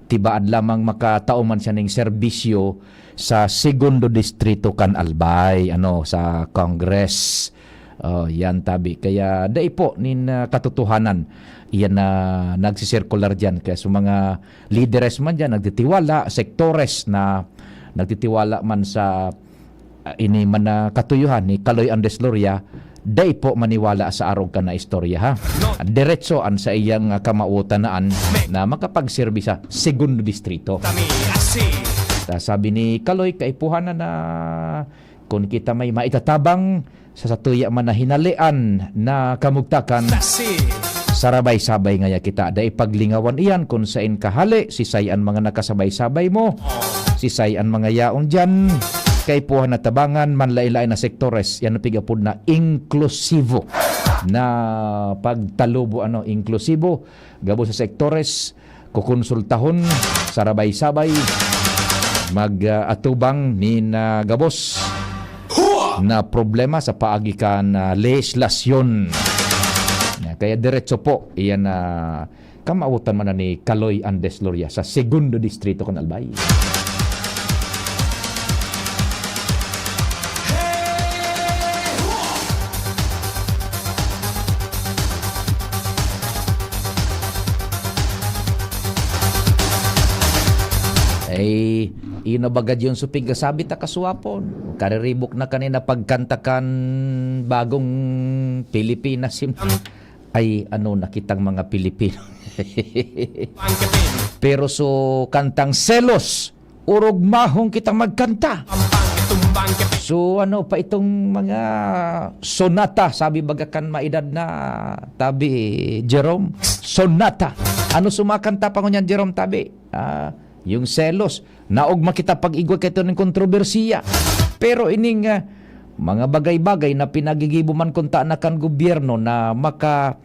tibaad lamang makatao man siya ning serbisyo sa Segundo Distrito kan Albay, ano, sa Congress. Oh, yan tabi. Kaya dai po nin, ah, katotohanan iyan na nagsisirkular diyan. Kaya sa mga lideres man diyan, nagtitiwala, sektores na nagtitiwala man sa, ah, ini man na katuyuhan ni Kaloy Andes Loria, dai po maniwala sa arog kan na istorya, ha. Diretso an sa iyang, ah, kamawotan na an na makapagserbi sa Segundo Distrito. Ta sabi ni Kaloy, kaipuhan na na kun kita may maitatabang sa satuya man na hinalean na kamugtakan, sarabay-sabay ngaya kita. Dai paglingawan iyan kun saen kahale, sisay an mga nakasabay-sabay mo, sisay an mga yaon diyan. Kaipuhan na tabangan, manlain-lain na sektores, yan ang pig-apod na inklusibo na pagtalubo, ano, inklusibo, gabos sa sektores, kukonsultahon, sarabay-sabay, mag, ah, atubang nin, ah, gabos na problema sa paagi kan, ah, lehislasyon. Kaya diretso po, iyan na kamawotan man na ni Kaloy Andes Loria sa Segundo Distrito kan Albay. Ay, ino baga diyon supig kasabi ta kasuapon? Kariribok na kanina pagkanta kan bagong Pilipinas. Ay, ano na kitang mga Pilipino. Pero so kantang Selos, orog mahong kita magkanta. So ano pa itong mga sonata, sabi baga kan maedad na tabi, Jerome? Sonata. Ano sumakanta pa ngunyan, Jerome, tabi? Ah, yung Selos. Naog makita pag-igwa kaito ning kontrobersiya. Pero ining, ah, mga bagay-bagay na pinagigibo man kunta na kan gobyerno na maka-,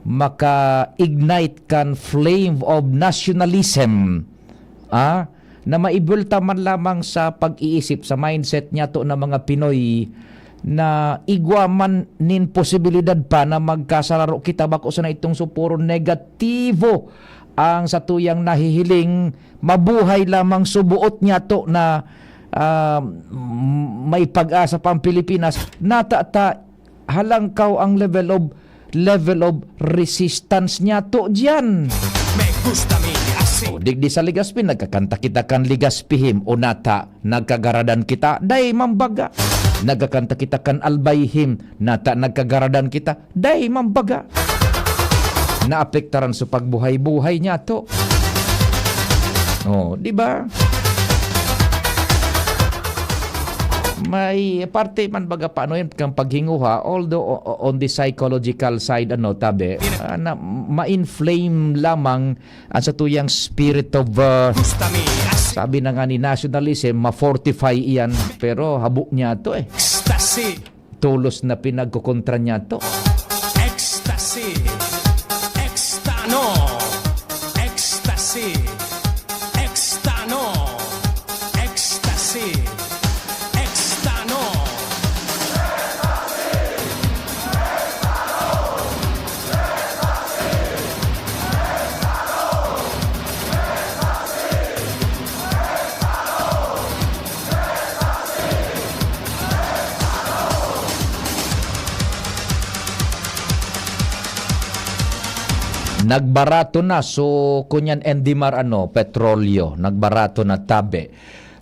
maka-ignite kan flame of nationalism, ah, na maibulta man lamang sa pag-iisip, sa mindset niyato na mga Pinoy na igwa man nin posibilidad pa na magkasararo kita, bako sana itong so puro negatibo ang satuyang nahihiling, mabuhay lamang subuot niyato na, ah, m-, may pag-asa pa ang Pilipinas, natata halangkaw ang level of, level of resistance niyato diyan. Me gusta mi así. O, digdi sa Legazpi, nagkakanta kita kan Legazpi hymn, o nata, nagkagaradan kita, dai mambaga. Nagkakanta kita kan Albay hymn, nata, nagkagaradan kita, dai mambaga. Naapektaran sa pagbuhay-buhay niyato. Oh, di ba? May parte man baga pa, ano yun, kang paghinguha, although o-, o-, on the psychological side, ano, tabi, ah, na ma-inflame lamang ang satuyang spirit of, ah, sabi na nga ni nationalism, ma-fortify iyan, pero habo niyato eh. Ecstasy. Tolos na pinagkukontra niyato. Ecstasy. Ekstano. Ecstasy. Ekstano. Ecstasy. Ekstano. Nagbarato na, so, kunyan, Endimar, ano, petrolyo, nagbarato na, tabi.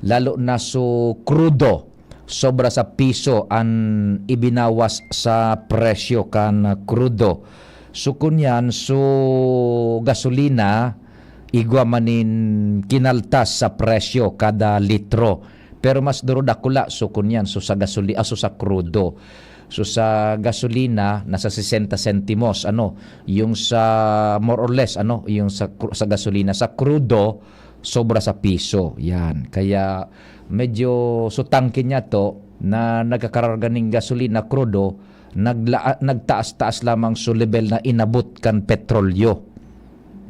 Lalo na, so, krudo, sobra sa piso an ibinawas sa presyo kan krudo. So, kunyan, so, gasolina, igwa man nin kinaltas sa presyo kada litro. Pero mas duro dakula, so, kunyan, so, sa gasoli-, ah, so, sa krudo. So, sa gasolina, nasa sesenta sentimos, ano, yung sa, more or less, ano, yung sa kru-, sa gasolina. Sa krudo, sobra sa piso. Yan. Kaya, medyo, so, tangke niyato, na nagkakararga ning gasolina, krudo, nagla-, nagtaas-taas lamang so level na inabot kan petrolyo.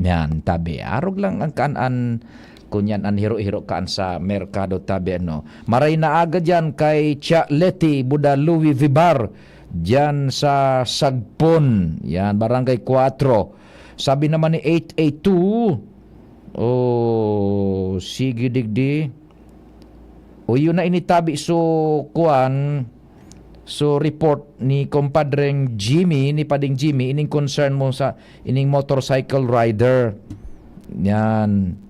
Yan, tabi. Arog lang ang kaan, kunyan an hiro-hiro kaan sa merkado, tabi, ano. Maray na aga diyan kay Tia Leti Buda Louis Vivar, diyan sa Sagpon. Yan, Barangay Cuatro. Sabi naman ni eight eight two, oh, sige digdi. O, yun na ini, tabi, so, kuan, so, report ni Compadreng Jimmy, ni Pading Jimmy, ining concern mo sa ining motorcycle rider. Yan.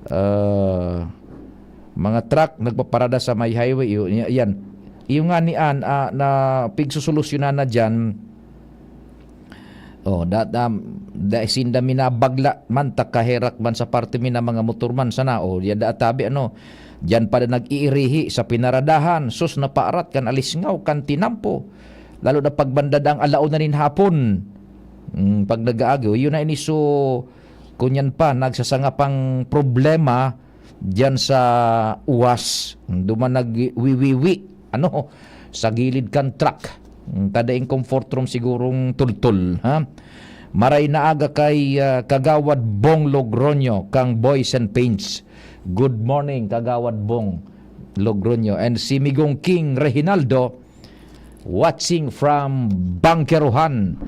Ah, mga truck nagpaparada sa may highway, y-, y-, yan. Iyo nga ni an, ah, na pigsusolusyonan na diyan. Oh, dat-, um, dai sinda minabagla man, ta kaherak man sa parte mi na mga motor man sana. Oh, yada tabi, ano, diyan pa nag-iirihi sa pinaradahan. Sus, napaarat kan alisngaw kan tinampo. Lalo na pagbanda dang alauna nin hapon. Mm, pag nag-aagaw, yun na ini. So, kunyan pa, nagsasanga pang problema diyan sa uwas. Duman nagwiwiwi, ano, sa gilid kan truck. Kada in comfort room sigurong tultol, ha? Maray na aga kay, ah, Kagawad Bong Logroño, kang Boys and Paints. Good morning, Kagawad Bong Logroño. And si Migong King Reginaldo, watching from Bangkerohan,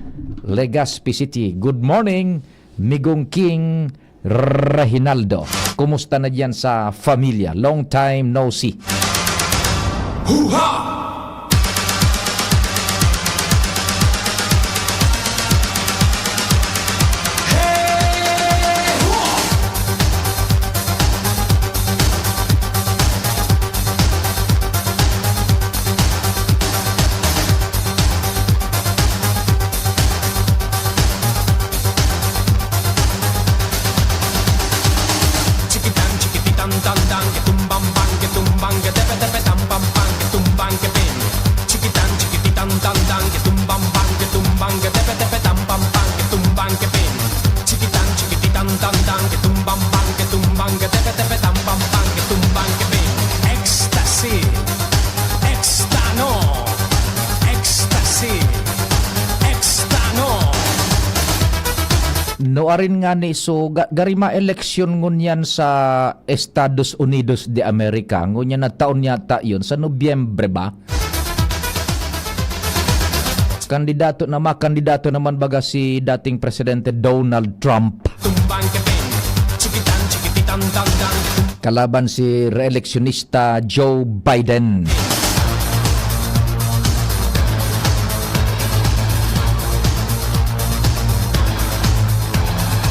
Legazpi City. Good morning, Migong King Reginaldo. Kumusta na diyan sa familia? Long time no see. Huha! Ketepe-tepe tam pam pam, ketumbang kepin. Chikitan, chikititan, tan tan, ketumbang bang, ketumbang, ketepe-tepe tam pam pam, ketumbang kepin. Ecstasy. Extano. Ecstasy. Extano. Nuarin ngani, so, ga-, gari ma-eleksyon ngunyan sa Estados Unidos de America. Ngunyan na taon yata yun, sa Nobyembre ba? Kandidato na, makandidato naman baga si dating Presidente Donald Trump. Tumbang kepin, chikitan, chikititan, tan tan. Kalaban si reeleksyonista Joe Biden.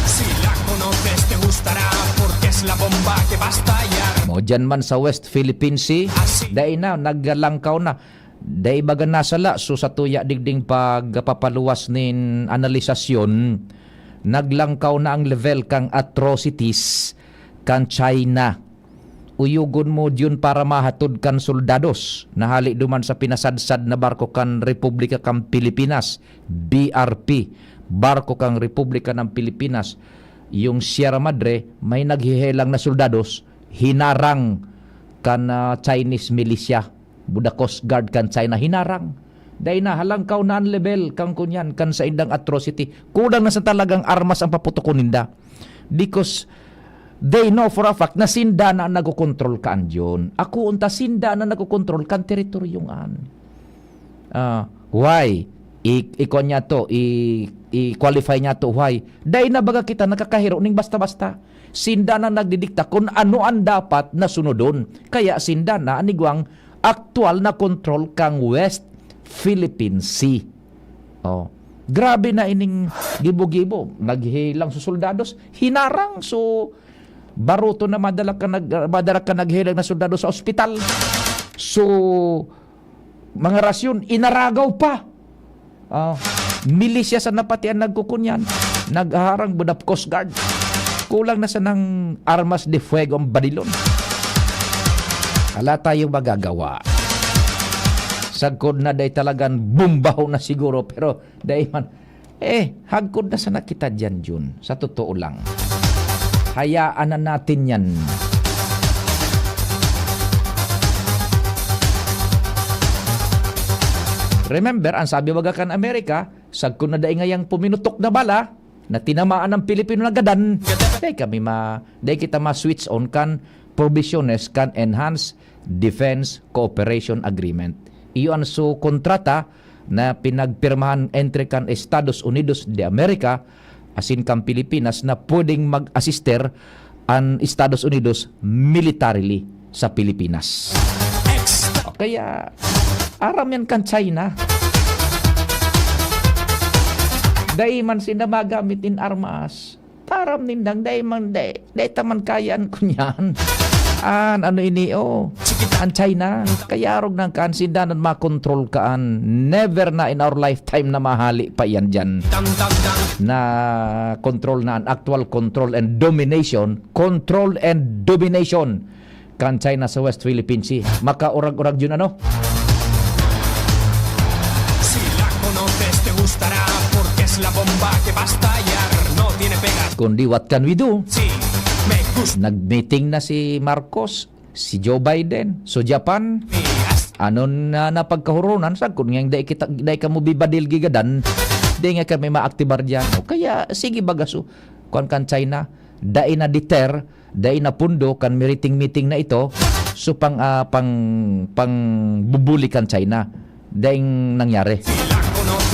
Si la conoces, te gustará, porque es la bomba que va a estallar. Mo dyan man sa West Philippine Sea, dai na, naglangkaw na. Dai baga nasala, so sa tuya digding pagpapaluwas nin analisasyon, naglangkaw na ang level kan atrocities kan China. Uyugon mo diyon para mahatod kan soldados na hali duman sa pinasadsad na barko kan Republika kan Pilipinas, B R P, barko kan Republika ng Pilipinas. Yung Sierra Madre, may naghihelang na soldados, hinarang kan, ah, Chinese militia. Buda Coast Guard kan China hinarang. Dai na, halangkaw na an lebel kan kunyan, kan saindang atrocity. Kulang na sa talagang armas ang paputokon ninda. Because they know for a fact na sinda na an nagkokontrol kan diyon. Ako unta, sinda na nagkokontrol kan teritoryong an. Ah, why? I, ikuan niya to, i, i-qualify niya to, why? Dai na baga kita nakakahiro ning basta-basta. Sinda na nagdidikta kun ano an dapat na sunodon. Kaya sinda na an igwang aktual na kontrol kan West Philippine Sea. Oh. Grabe na ining gibo-gibo. Naghilang sa soldados, hinarang. So, baruto na madala ka nag-, madala ka naghilang na soldado sa ospital. So, mga rasyon, inaragaw pa. Ah, milisya sa napatian nagkukunyan. Naghaharang budap Coast Guard. Kulang na sanang armas de fuego ang badilon. Wala tayong magagawa. Sagkod na day talagang bumbaho na siguro, pero day man, eh, hagkod na sana kita diyan, Jun. Sa totoo lang. Hayaan na natin yan. Remember, ang sabi baga kan Amerika, sagkod na dai ngayang puminutok na bala, na tinamaan ang Pilipino na gadan, dai kami ma-, dai kita ma-switch on kan provisiones kan Enhanced Defense Cooperation Agreement. Iyo an su kontrata na pinagpirmahan entre kan Estados Unidos de America asin kan Pilipinas na pwedeng mag-asister an Estados Unidos militarily sa Pilipinas. Kaya, aram yan kan China. Dai man sinda magamit nin armas. Taram nindang dai man, dai, dai ta man kaya an kunyan. An ano ini, oh, an China. Kaya arog nang kaan sinda na makontrol kaan. Never na in our lifetime na mahali pa yan dyan. Na control na an actual control and domination. Control and domination kan China sa West Philippine Sea. Makaurag-urag yun, ano? Si la conoces, te gustará, porque es la bomba que va a estallar. No tiene pegas. Kundi what can we do? Sí, me gusta. Nag-meeting na si Marcos, si Joe Biden, so Japan. Anon na napagkahurunan, sagkod ngayang dai kita, dai kamo bibadil gigadan, dai nga kami maaktibar diyan. O kaya, sige, bagaso, kuwan kan China, dai na deter, dai na pundo kan meeting-meeting na ito, so pang, ah, pang, pangbubuli kan China, daing nangyari.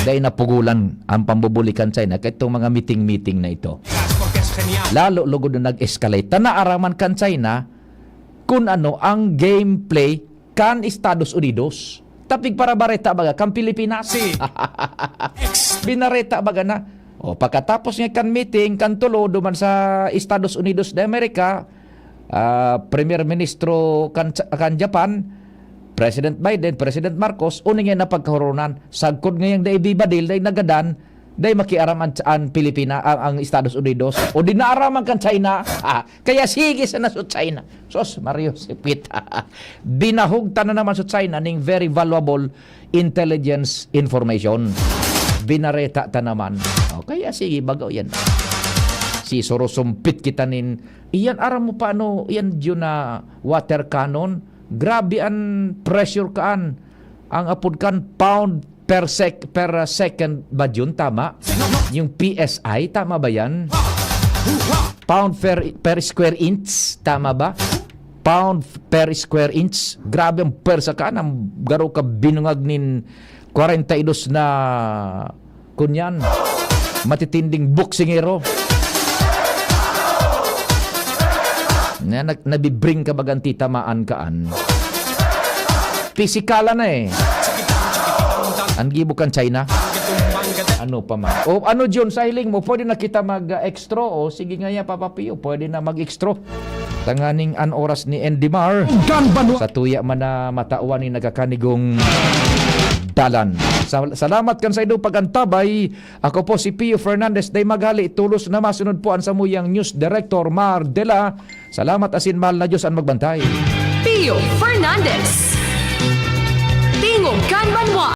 Dai na pugulan ang pambubuli kan China, kaitong mga meeting-meeting na ito. Lalo lugod na nag-escalate. Ta naaraman kan China kung ano ang gameplay kan Estados Unidos. Tapig para bareta baga kan Pilipinas. Si Binareta baga na. O, pagkatapos nga kan meeting, kan tulo, duman sa Estados Unidos de America, ah, Premier Ministro kan, kan Japan, President Biden, President Marcos, uni nga napagkahurunan. Sagkod ngayang dai bibadil, dai nagadan, dai makiaram an, an Pilipina-, ang, ang Estados Unidos. O di naaraman kan China. Ah, kaya sige sana sa China. Sos, Mario Sipit. Binahog ta na naman sa China ning very valuable intelligence information. Binareta ta naman. O, kaya sige, baga yan. Si surusumpit kita nin, iyan, aram mo pa ano, iyan yun na water cannon. Grabe an pressure kaan. Ang apod kan pound per sec-, per second ba yun? Tama? Yung P S I, tama ba yan? Pound per, per square inch, tama ba? Pound per square inch. Grabe ang pwersa kaan. Ang garo ka binungag nin kwarenta y dos na, kunyan, matitinding boksingero. Na, nag-, nabibring ka bagang titamaan kaan. Pisikalan na eh. Ang gibo kan China. Ano pa man? O ano, Jun, sa hiling mo, pwede na kita mag-extra? O sige nga yan, Papa Pio, pwede na mag-extra. Tanganing an oras ni Andy Mar. Sa tuya man na matawan ni nagakanigong dalan. Sa-, salamat kan sa idong pag-antabay. Ako po si Pio Fernandez, day maghali, tulos na masunod po an samuyang news director, Mar Dela. Salamat asin mahal na Diyos an magbantay. Pio Fernandez. Tingog kan Banwa.